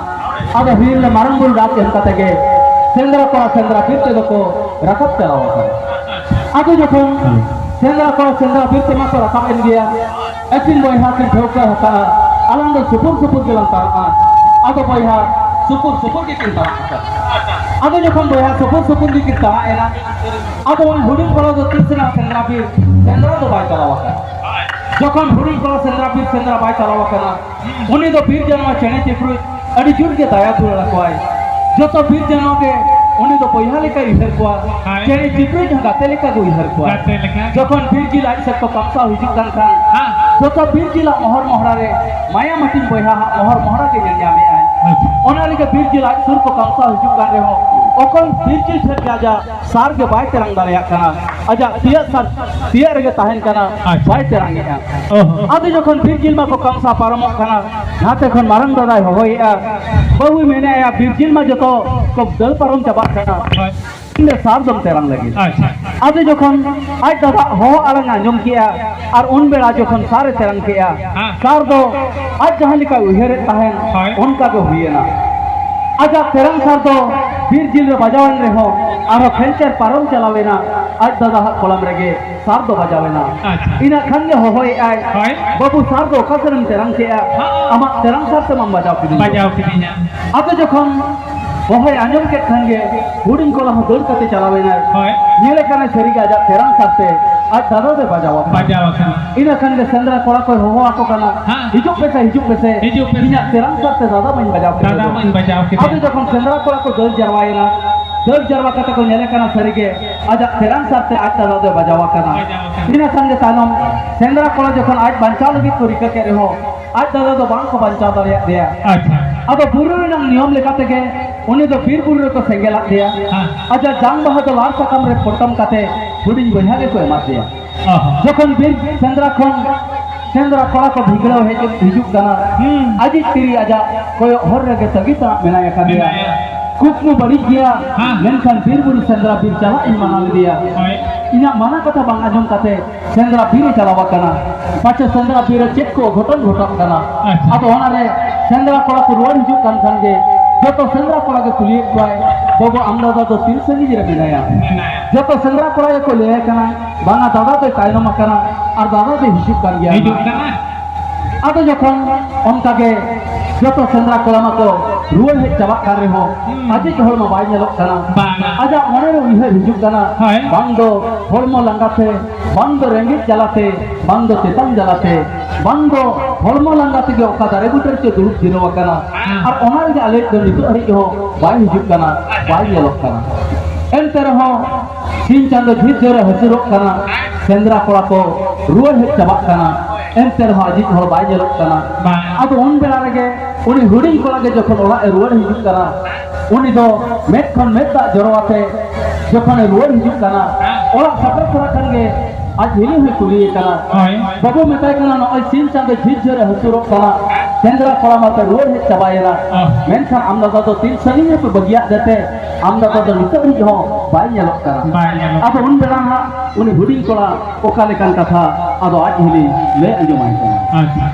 ᱟᱫᱚ ᱵᱤᱨ ᱨᱮ ᱢᱟᱨᱟᱝ ᱵᱩᱨᱩ ᱰᱟᱠ ᱮᱢ ᱠᱟᱛᱮ ᱜᱮ ᱥᱮᱸᱫᱽᱨᱟ ᱠᱚᱲᱟ ᱥᱮᱸᱫᱽᱨᱟ ᱵᱤᱨ ᱛᱮᱫᱚ ᱠᱚ ᱨᱟᱠᱟᱵ ᱪᱟᱞᱟᱣ ᱟᱠᱟᱱᱟ᱾ ᱟᱫᱚ ᱡᱚᱠᱷᱚᱱ ᱥᱮᱸᱫᱽᱨᱟ ᱠᱚᱲᱟ ᱥᱮᱸᱫᱽᱨᱟ ᱵᱤᱨ ᱛᱮᱢᱟ ᱠᱚ ᱨᱟᱠᱟᱵ ᱮᱱ ᱜᱮᱭᱟ, ᱟᱹᱠᱤᱱ ᱵᱚᱭᱦᱟ ᱠᱤᱱ ᱴᱷᱟᱹᱣᱠᱟᱹ ᱟᱠᱟᱫᱼᱟ, ᱟᱞᱟᱝ ᱫᱚ ᱥᱩᱯᱩᱨ ᱥᱩᱯᱩᱨ ᱜᱮᱞᱟᱝ ᱛᱟᱲᱟᱜᱼᱟ᱾ ᱟᱫᱚ ᱵᱚᱭᱦᱟ ᱥᱩᱯᱩᱨ ᱥᱩᱯᱩᱨ ᱜᱮᱠᱤᱱ ᱛᱟᱲᱟᱜ ᱟᱠᱟᱫᱼᱟ᱾ ᱟᱫᱚ ᱡᱚᱠᱷᱚᱱ ᱵᱚᱭᱦᱟ ᱥᱩᱯᱩᱨ ᱥᱩᱯᱩᱨ ᱜᱮᱠᱤᱱ ᱛᱟᱲᱟᱜ ᱮᱱᱟ, ᱟᱫᱚ ᱩᱱᱤ ᱦᱩᱰᱤᱧ ᱠᱚᱲᱟ ᱫᱚ ᱛᱤᱥ ᱨᱮᱦᱚᱸ ᱥᱮᱸᱫᱽᱨᱟ ᱵᱤᱨ ᱥᱮᱸᱫᱽᱨᱟ ᱫᱚ ᱵᱟᱭ ᱪᱟᱞᱟᱣ ᱟᱠᱟᱱᱟ᱾ ᱡᱚᱠᱷᱚᱱ ᱦᱩᱰᱤᱧ ᱠᱚᱲᱟ ᱥᱮᱸᱫᱽᱨᱟ ᱵᱤᱨ ᱥᱮᱸᱫᱽᱨᱟ ᱵᱟᱭ ᱪᱟᱞᱟᱣ ᱟᱠᱟᱱᱟ, ᱩᱱᱤ ᱫᱚ ᱵᱤᱨ ᱡᱟᱱᱣᱟᱨ ᱪᱮᱬᱮ ᱪᱤᱯᱨᱩᱡ ᱟᱹᱰᱤ ᱡᱳᱨ ᱜᱮ ᱫᱟᱭᱟ ᱫᱩᱞᱟᱹᱲ ᱟᱠᱚᱣᱟᱭ᱾ ᱡᱚᱛᱚ ᱵᱤᱨ ᱡᱟᱱᱣᱟᱨ ᱜᱮ ᱩᱱᱤ ᱫᱚ ᱵᱚᱭᱦᱟ ᱞᱮᱠᱟᱭ ᱩᱭᱦᱟᱹᱨ ᱠᱚᱣᱟ, ᱦᱳᱭ᱾ ᱪᱮᱬᱮ ᱪᱤᱯᱨᱩᱡ ᱦᱚᱸ ᱜᱟᱛᱮ ᱞᱮᱠᱟ ᱜᱮ ᱩᱭᱦᱟᱹᱨ ᱠᱚᱣᱟ᱾ ᱜᱟᱛᱮ ᱞᱮᱠᱟ᱾ ᱡᱚᱠᱷᱚᱱ ᱵᱤᱨ ᱡᱤᱞ ᱟᱡ ᱥᱮᱫ ᱠᱚ ᱠᱟᱢᱥᱟᱣ ᱦᱤᱡᱩᱜ ᱠᱟᱱ ᱠᱷᱟᱱ, ᱦᱮᱸ᱾ ᱡᱚᱛᱚ ᱵᱤᱨ ᱡᱤᱞᱟᱜ ᱢᱚᱦᱚᱨ ᱢᱚᱦᱲᱟ ᱨᱮ ᱢᱟᱭᱟ ᱢᱟᱹᱴᱤᱱ ᱵᱚᱭᱦᱟ ᱦᱟᱜ ᱢᱚᱦᱚᱨ ᱢᱚᱦᱲᱟ ᱜᱮ ᱧᱮᱞ ᱧᱟᱢᱮᱫ ᱟᱭ᱾ ᱟᱪᱪᱷᱟ᱾ ᱚᱱᱟ ᱞᱟᱹᱜᱤᱫ ᱵᱤᱨ ᱡᱤᱞ ᱟᱡ ᱥᱩᱨ ᱠᱚ ᱠᱟᱢᱥᱟᱣ ᱦᱤᱡᱩᱜ ᱠᱟᱱ ᱨᱮᱦᱚᱸ, ᱚᱠᱚᱭ ᱵᱤᱨ ᱡᱤᱞ ᱴᱷᱮᱱ ᱜᱮ ᱟᱡᱟᱜ ᱥᱟᱨ ᱜᱮ ᱵᱟᱭ ᱛᱮᱨᱟᱝ ᱫᱟᱲᱮᱭᱟᱜ ᱠᱟᱱᱟ, ᱟᱡᱟᱜ ᱛᱤᱭᱟᱹᱜ ᱥᱟᱨ ᱛᱤᱭᱟᱹᱜ ᱨᱮᱜᱮ ᱛᱟᱦᱮᱱ ᱠᱟᱱᱟ, ᱟᱪᱪᱷᱟ᱾ ᱵᱟᱭ ᱛᱮᱨᱟᱝ ᱮᱫᱼᱟ᱾ ᱚᱦᱚ᱾ ᱟᱫᱚ ᱡᱚᱠᱷᱚᱱ ᱵᱤᱨ ᱡᱤᱞ ᱢᱟ ᱠᱚ ᱠᱟᱢᱥᱟ ᱯᱟᱨᱚᱢᱚᱜ ᱠᱟᱱᱟ, ᱱᱟᱛᱮ ᱠᱷᱚᱱ ᱢᱟᱨᱟᱝ ᱫᱟᱫᱟᱭ ᱦᱚᱦᱚᱭᱮᱫᱼᱟ, ᱵᱟᱹᱦᱩᱭ ᱢᱮᱱᱮᱫᱼᱟ, ᱵᱤᱨ ᱡᱤᱞ ᱢᱟ ᱡᱚᱛᱚ ᱠᱚ ᱫᱟᱹᱲ ᱯᱟᱨᱚᱢ ᱪᱟᱵᱟᱜ ᱠᱟᱱᱟ, ᱦᱳᱭ᱾ ᱤᱧ ᱫᱚ ᱥᱟᱨ ᱫᱚᱢ ᱛᱮᱨᱟᱝ ᱞᱟᱹᱜᱤᱫ᱾ ᱟᱪᱪᱷᱟ᱾ ᱟᱫᱚ ᱡᱚᱠᱷᱚᱱ ᱟᱡ ᱫᱟᱫᱟ ᱦᱚᱦᱚ ᱟᱲᱟᱝ ᱟᱸᱡᱚᱢ ᱠᱮᱫᱼᱟ ᱟᱨ ᱩᱱ ᱵᱮᱲᱟ ᱡᱚᱠᱷᱚᱱ ᱥᱟᱨ ᱮ ᱛᱮᱨᱟᱝ ᱠᱮᱫᱼᱟ, ᱦᱮᱸ᱾ ᱥᱟᱨ ᱫᱚ ᱟᱡ ᱡᱟᱦᱟᱸ ᱞᱮᱠᱟᱭ ᱩᱭᱦᱟᱹᱨᱮᱫ ᱛᱟᱦᱮᱸᱱ, ᱦᱳᱭ᱾ ᱚᱱᱠᱟ ᱜᱮ ᱦᱩᱭᱮᱱᱟ᱾ ᱟᱡᱟᱜ ᱛᱮᱨᱟᱝ ᱥᱟᱨ ᱫᱚ ᱵᱤᱨ ᱡᱤᱞ ᱨᱮ ᱵᱟᱡᱟᱣᱮᱱ ᱨᱮᱦᱚᱸ ᱟᱨᱦᱚᱸ ᱠᱷᱮᱧᱪᱮᱨ ᱯᱟᱨᱚᱢ ᱪᱟᱞᱟᱣᱮᱱᱟ᱾ ᱟᱡ ᱫᱟᱫᱟ ᱦᱟᱜ ᱠᱚᱲᱟᱢ ᱨᱮᱜᱮ ᱥᱟᱨ ᱫᱚ ᱵᱟᱡᱟᱣ ᱮᱱᱟ᱾ ᱟᱪᱪᱷᱟ᱾ ᱤᱱᱟᱹ ᱠᱷᱟᱱ ᱜᱮ ᱦᱚᱦᱚᱭᱮᱫ ᱟᱭ, ᱦᱳᱭ᱾ "ᱵᱟᱹᱵᱩ, ᱥᱟᱨ ᱫᱚ ᱚᱠᱟ ᱥᱮᱫ ᱮᱢ ᱛᱮᱨᱟᱝ ᱠᱮᱜᱼᱟ? ᱦᱚᱸ᱾ ᱟᱢᱟᱜ ᱛᱮᱨᱟᱝ ᱥᱟᱨ ᱛᱮ ᱵᱟᱢ ᱵᱟᱡᱟᱣ ᱠᱤᱫᱤᱧ ᱫᱚ?" ᱵᱟᱡᱟᱣ ᱠᱤᱫᱤᱧᱟ᱾ ᱟᱫᱚ ᱡᱚᱠᱷᱚᱱ ᱦᱚᱦᱚᱭ ᱟᱸᱡᱚᱢ ᱠᱮᱫ ᱠᱷᱟᱱ ᱜᱮ ᱦᱩᱰᱤᱧ ᱠᱚᱲᱟ ᱦᱚᱸ ᱫᱟᱹᱲ ᱠᱟᱛᱮ ᱪᱟᱞᱟᱣ ᱮᱱᱟᱭ᱾ ᱦᱳᱭ᱾ ᱧᱮᱞᱮ ᱠᱟᱱᱟᱭ ᱥᱟᱹᱨᱤᱜᱮ ᱟᱡᱟᱜ ᱛᱮᱨᱟᱝ ᱥᱟᱨ ᱛᱮ ᱟᱡ ᱫᱟᱫᱟ ᱫᱚᱭ ᱵᱟᱡᱟᱣ ᱟᱠᱟᱱᱟ᱾ ᱵᱟᱡᱟᱣ ᱟᱠᱟᱱᱟ᱾ ᱤᱱᱟᱹ ᱠᱷᱟᱱ ᱜᱮ ᱥᱮᱸᱫᱽᱨᱟ ᱠᱚᱲᱟ ᱠᱚᱭ ᱦᱚᱦᱚ ᱟᱠᱚ ᱠᱟᱱᱟ, ᱦᱮᱸ᱾ "ᱦᱤᱡᱩᱜ ᱯᱮᱥᱮ, ᱦᱤᱡᱩᱜ ᱯᱮᱥᱮ, ᱦᱤᱡᱩᱜ ᱯᱮᱥᱮ᱾ ᱤᱧᱟᱜ ᱛᱮᱨᱟᱝ ᱥᱟᱨ ᱛᱮ ᱫᱟᱫᱟ ᱢᱟᱧ ᱵᱟᱡᱟᱣ ᱠᱮᱫᱮ ᱫᱟᱫᱟ ᱫᱚ᱾ ᱢᱟᱧ ᱵᱟᱡᱟᱣ ᱠᱮᱫᱮ ᱟᱫᱚ ᱫᱚ᱾ ᱡᱚᱠᱷᱚᱱ ᱥᱮᱸᱫᱽᱨᱟ ᱠᱚᱲᱟ ᱠᱚ ᱫᱟᱹᱲ ᱡᱟᱨᱣᱟᱭᱮᱱᱟ, ᱫᱟᱹᱲ ᱡᱟᱨᱣᱟ ᱠᱟᱛᱮ ᱠᱚ ᱧᱮᱞᱮ ᱠᱟᱱᱟ ᱥᱟᱹᱨᱤᱜᱮ ᱟᱡᱟᱜ ᱛᱮᱨᱟᱝ ᱥᱟᱨ ᱛᱮ ᱟᱡ ᱫᱟᱫᱟ ᱫᱚᱭ ᱵᱟᱡᱟᱣ ᱟᱠᱟᱱᱟ᱾ ᱵᱟᱡᱟᱣ ᱟᱠᱟᱱᱟ᱾ ᱤᱱᱟᱹ ᱠᱷᱟᱱ ᱜᱮ ᱛᱟᱭᱱᱚᱢ ᱥᱮᱸᱫᱽᱨᱟ ᱠᱚᱲᱟ ᱡᱚᱠᱷᱚᱱ ᱟᱡ ᱵᱟᱧᱪᱟᱣ ᱞᱟᱹᱜᱤᱫ ᱠᱚ ᱨᱤᱠᱟᱹ ᱠᱮᱫ ᱨᱮᱦᱚᱸ, ᱟᱡ ᱫᱟᱫᱟ ᱫᱚ ᱵᱟᱝ ᱠᱚ ᱵᱟᱧᱪᱟᱣ ᱫᱟᱲᱮᱭᱟᱫ ᱫᱮᱭᱟ᱾ ᱟᱪᱪᱷᱟ᱾ ᱟᱫᱚ ᱵᱩᱨᱩ ᱨᱮᱱᱟᱜ ᱱᱤᱭᱚᱢ ᱞᱮᱠᱟ ᱛᱮᱜᱮ ᱩᱱᱤ ᱫᱚ ᱵᱤᱨ ᱵᱩᱨᱩ ᱨᱮᱠᱚ ᱥᱮᱸᱜᱮᱞᱟᱫ ᱫᱮᱭᱟ᱾ ᱦᱮᱸ᱾ ᱟᱡᱟᱜ ᱡᱟᱝ ᱵᱟᱦᱟ ᱫᱚ ᱞᱟᱲ ᱥᱟᱠᱟᱢ ᱨᱮ ᱯᱚᱴᱚᱢ ᱠᱟᱛᱮ ᱦᱩᱰᱤᱧ ᱵᱚᱭᱦᱟ ᱜᱮᱠᱚ ᱮᱢᱟᱫ ᱫᱮᱭᱟ᱾ ᱚ ᱦᱚᱸ᱾ ᱡᱚᱠᱷᱚᱱ ᱵᱤᱨ ᱥᱮᱸᱫᱽᱨᱟ ᱠᱷᱚᱱ ᱥᱮᱸᱫᱽᱨᱟ ᱠᱚᱲᱟ ᱠᱚ ᱵᱷᱤᱜᱲᱟᱹᱣ ᱦᱮᱡ ᱦᱤᱡᱩᱜ ᱠᱟᱱᱟ, ᱦᱩᱸ᱾ ᱟᱡᱤᱡ ᱛᱤᱨᱤ ᱟᱡᱟᱜ ᱠᱚᱭᱚᱜ ᱦᱚᱨ ᱨᱮᱜᱮ ᱛᱟᱹᱜᱤ ᱛᱟᱲᱟᱜ ᱢᱮᱱᱟᱭ ᱟᱠᱟᱫᱮᱭᱟ᱾ ᱢᱮᱱᱟᱭᱟ᱾ ᱠᱩᱠᱢᱩ ᱵᱟᱹᱲᱤᱡ ᱜᱮᱭᱟ, ᱦᱮᱸ᱾ ᱢᱮᱱᱠᱷᱟᱱ ᱵᱤᱨ ᱵᱩᱨᱩ ᱥᱮᱸᱫᱽᱨᱟ ᱵᱤᱨ ᱪᱟᱞᱟᱜ ᱤᱧ ᱢᱟᱱᱟ ᱞᱮᱫᱮᱭᱟ᱾ ᱦᱳᱭ᱾ ᱤᱧᱟᱜ ᱢᱟᱱᱟ ᱠᱟᱛᱷᱟ ᱵᱟᱝ ᱟᱸᱡᱚᱢ ᱠᱟᱛᱮ ᱥᱮᱸᱫᱽᱨᱟ ᱵᱤᱨ ᱮ ᱪᱟᱞᱟᱣ ᱟᱠᱟᱱᱟ᱾ ᱯᱟᱪᱮ ᱥᱮᱸᱫᱽᱨᱟ ᱵᱤᱨ ᱨᱮ ᱪᱮᱫ ᱠᱚ ᱚᱜᱷᱚᱴᱚᱱ ᱜᱷᱚᱴᱟᱜ ᱠᱟᱱᱟ᱾ ᱟᱪᱪᱷᱟ᱾ ᱟᱫᱚ ᱚᱱᱟᱨᱮ ᱥᱮᱸᱫᱽᱨᱟ ᱠᱚᱲᱟ ᱠᱚ ᱨᱩᱣᱟᱹᱲ ᱦᱤᱡᱩᱜ ᱠᱟᱱ ᱠᱷᱟᱱ ᱜᱮ ᱡᱚᱛᱚ ᱥᱮᱸᱫᱽᱨᱟ ᱠᱚᱲᱟ ᱜᱮ ᱠᱩᱞᱤᱭᱮᱫ ᱠᱚᱣᱟᱭ, "ᱵᱟᱹᱵᱩ, ᱟᱢ ᱫᱟᱫᱟ ᱫᱚ ᱛᱤᱱ ᱥᱟᱺᱜᱤᱧ ᱨᱮ ᱢᱮᱱᱟᱭᱟ?" ᱢᱮᱱᱟᱭᱟ᱾ ᱡᱚᱛᱚ ᱥᱮᱸᱫᱽᱨᱟ ᱠᱚᱲᱟ ᱜᱮᱠᱚ ᱞᱟᱹᱭᱟᱭ ᱠᱟᱱᱟ, "ᱵᱟᱝᱟ, ᱫᱟᱫᱟ ᱫᱚᱭ ᱛᱟᱭᱱᱚᱢ ᱟᱠᱟᱱᱟ ᱟᱨ ᱫᱟᱫᱟ ᱫᱚᱭ ᱦᱤᱡᱩᱜ ᱠᱟᱱ ᱜᱮᱭᱟ ᱦᱤᱡᱩᱜ ᱱᱟᱦᱟᱜ᱾ ᱠᱟᱱᱟ᱾ ᱟᱫᱚ ᱡᱚᱠᱷᱚᱱ ᱚᱱᱠᱟ ᱜᱮ ᱡᱚᱛᱚ ᱥᱮᱸᱫᱽᱨᱟ ᱠᱚᱲᱟ ᱢᱟᱠᱚ ᱨᱩᱣᱟᱹᱲ ᱦᱮᱡ ᱪᱟᱵᱟᱜ ᱠᱟᱱ ᱨᱮᱦᱚᱸ, ᱦᱩᱸ᱾ ᱟᱡᱤᱡ ᱦᱚᱲ ᱢᱟ ᱵᱟᱭ ᱧᱮᱞᱚᱜ ᱠᱟᱱᱟ᱾ ᱵᱟᱝᱟ᱾ ᱟᱡᱟᱜ ᱢᱚᱱᱮ ᱨᱮ ᱩᱭᱦᱟᱹᱨ ᱦᱤᱡᱩᱜ ᱠᱟᱱᱟ, ᱦᱳᱭ᱾ ᱵᱟᱝ ᱫᱚ ᱦᱚᱲᱢᱚ ᱞᱟᱸᱜᱟ ᱛᱮ, ᱵᱟᱝ ᱫᱚ ᱨᱮᱸᱜᱮᱡ ᱡᱟᱞᱟᱛᱮ, ᱵᱟᱝ ᱫᱚ ᱛᱮᱛᱟᱝ ᱡᱟᱞᱟᱛᱮ, ᱵᱟᱝ ᱫᱚ ᱦᱚᱲᱢᱚ ᱞᱟᱸᱜᱟ ᱛᱮᱜᱮ ᱚᱠᱟ ᱫᱟᱨᱮ ᱵᱩᱴᱟᱹ ᱨᱮᱪᱚ ᱫᱩᱲᱩᱵ ᱡᱤᱨᱟᱹᱣ ᱟᱠᱟᱱᱟ᱾ ᱦᱮᱸ᱾ ᱟᱨ ᱚᱱᱟ ᱨᱮᱜᱮ ᱟᱞᱮᱭᱤᱡ ᱫᱚ ᱱᱤᱛᱚᱜ ᱦᱟᱹᱨᱤᱡ ᱦᱚᱸ ᱵᱟᱭ ᱦᱤᱡᱩᱜ ᱠᱟᱱᱟ, ᱵᱟᱭ ᱧᱮᱞᱚᱜ ᱠᱟᱱᱟ᱾ ᱮᱱᱛᱮ ᱨᱮᱦᱚᱸ ᱥᱤᱧ ᱪᱟᱸᱫᱚ ᱡᱷᱤᱨ ᱡᱷᱤᱨ ᱮ ᱦᱟᱹᱥᱩᱨᱚᱜ ᱠᱟᱱᱟ, ᱥᱮᱸᱫᱽᱨᱟ ᱠᱚᱲᱟ ᱠᱚ ᱨᱩᱣᱟᱹᱲ ᱦᱮᱡ ᱪᱟᱵᱟᱜ ᱠᱟᱱᱟ, ᱮᱱᱛᱮ ᱨᱮᱦᱚᱸ ᱟᱡᱤᱡ ᱦᱚᱲ ᱵᱟᱭ ᱧᱮᱞᱚᱜ ᱠᱟᱱᱟ᱾ ᱵᱟᱝ᱾ ᱟᱫᱚ ᱩᱱ ᱵᱮᱲᱟ ᱨᱮᱜᱮ ᱩᱱᱤ ᱦᱩᱰᱤᱧ ᱠᱚᱲᱟ ᱜᱮ ᱡᱚᱠᱷᱚᱱ ᱚᱲᱟᱜ ᱮ ᱨᱩᱣᱟᱹᱲ ᱦᱤᱡᱩᱜ ᱠᱟᱱᱟ, ᱩᱱᱤ ᱫᱚ ᱢᱮᱫ ᱠᱷᱚᱱ ᱢᱮᱫ ᱫᱟᱜ ᱡᱚᱨᱚ ᱟᱛᱮ ᱡᱚᱠᱷᱚᱱᱮ ᱨᱩᱣᱟᱹᱲ ᱦᱤᱡᱩᱜ ᱠᱟᱱᱟ, ᱚᱲᱟᱜ ᱥᱮᱴᱮᱨ ᱛᱚᱨᱟ ᱠᱷᱟᱱ ᱜᱮ ᱟᱡ ᱦᱤᱞᱤ ᱦᱚᱸᱭ ᱠᱩᱞᱤᱭᱮ ᱠᱟᱱᱟ᱾ ᱦᱳᱭ᱾ ᱵᱟᱹᱵᱩ ᱢᱮᱛᱟᱭ ᱠᱟᱱᱟ, "ᱱᱚᱜᱼᱚᱭ ᱥᱤᱧ ᱪᱟᱸᱫᱚ ᱡᱷᱤᱨ ᱡᱷᱤᱨ ᱮ ᱦᱟᱹᱥᱩᱨᱚᱜ ᱠᱟᱱᱟ, ᱥᱮᱸᱫᱽᱨᱟ ᱠᱚᱲᱟ ᱢᱟᱛᱚ ᱨᱩᱣᱟᱹᱲ ᱦᱮᱡ ᱪᱟᱵᱟᱭᱮᱱᱟ, ᱚ᱾ ᱢᱮᱱᱠᱷᱟᱱ ᱟᱢ ᱫᱟᱫᱟ ᱫᱚ ᱛᱤᱱ ᱥᱟᱺᱜᱤᱧ ᱨᱮᱯᱮ ᱵᱟᱹᱜᱤᱭᱟᱫ ᱫᱮᱛᱮ ᱟᱢ ᱫᱟᱫᱟ ᱫᱚ ᱱᱤᱛᱚᱜ ᱦᱟᱹᱵᱤᱡ ᱦᱚᱸ ᱵᱟᱭ ᱧᱮᱞᱚᱜ ᱠᱟᱱᱟ?" ᱵᱟᱭ ᱧᱮᱞᱚᱜ ᱟᱫᱚ ᱩᱱ ᱵᱮᱲᱟ ᱦᱟᱸᱜ ᱩᱱᱤ ᱦᱩᱰᱤᱧ ᱠᱚᱲᱟ ᱚᱠᱟ ᱞᱮᱠᱟᱱ ᱠᱟᱛᱷᱟ ᱟᱫᱚ ᱟᱡ ᱦᱚᱸᱞᱤᱧ ᱞᱟᱹᱭ ᱟᱸᱡᱚᱢᱟᱭ ᱠᱟᱱᱟ᱾ ᱟᱪᱪᱷᱟ᱾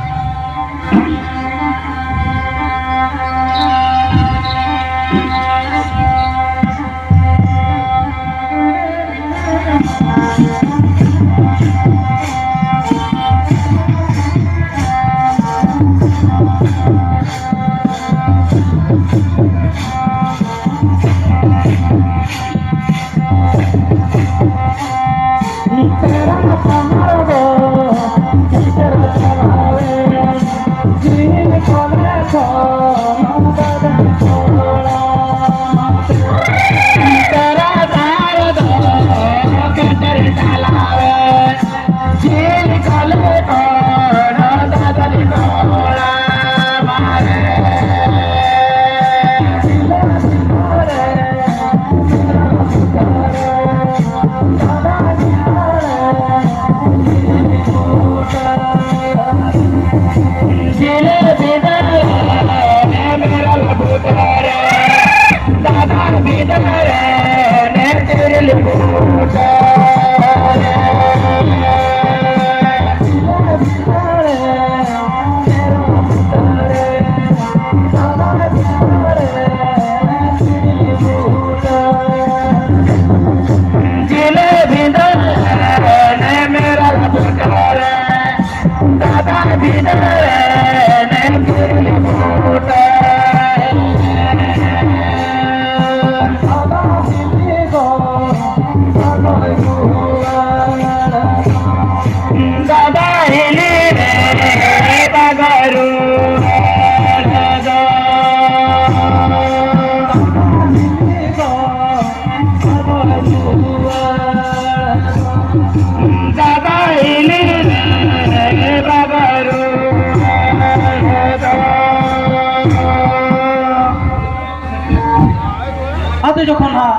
ᱟᱫᱚ ᱡᱚᱠᱷᱚᱱ ᱦᱟᱸᱜ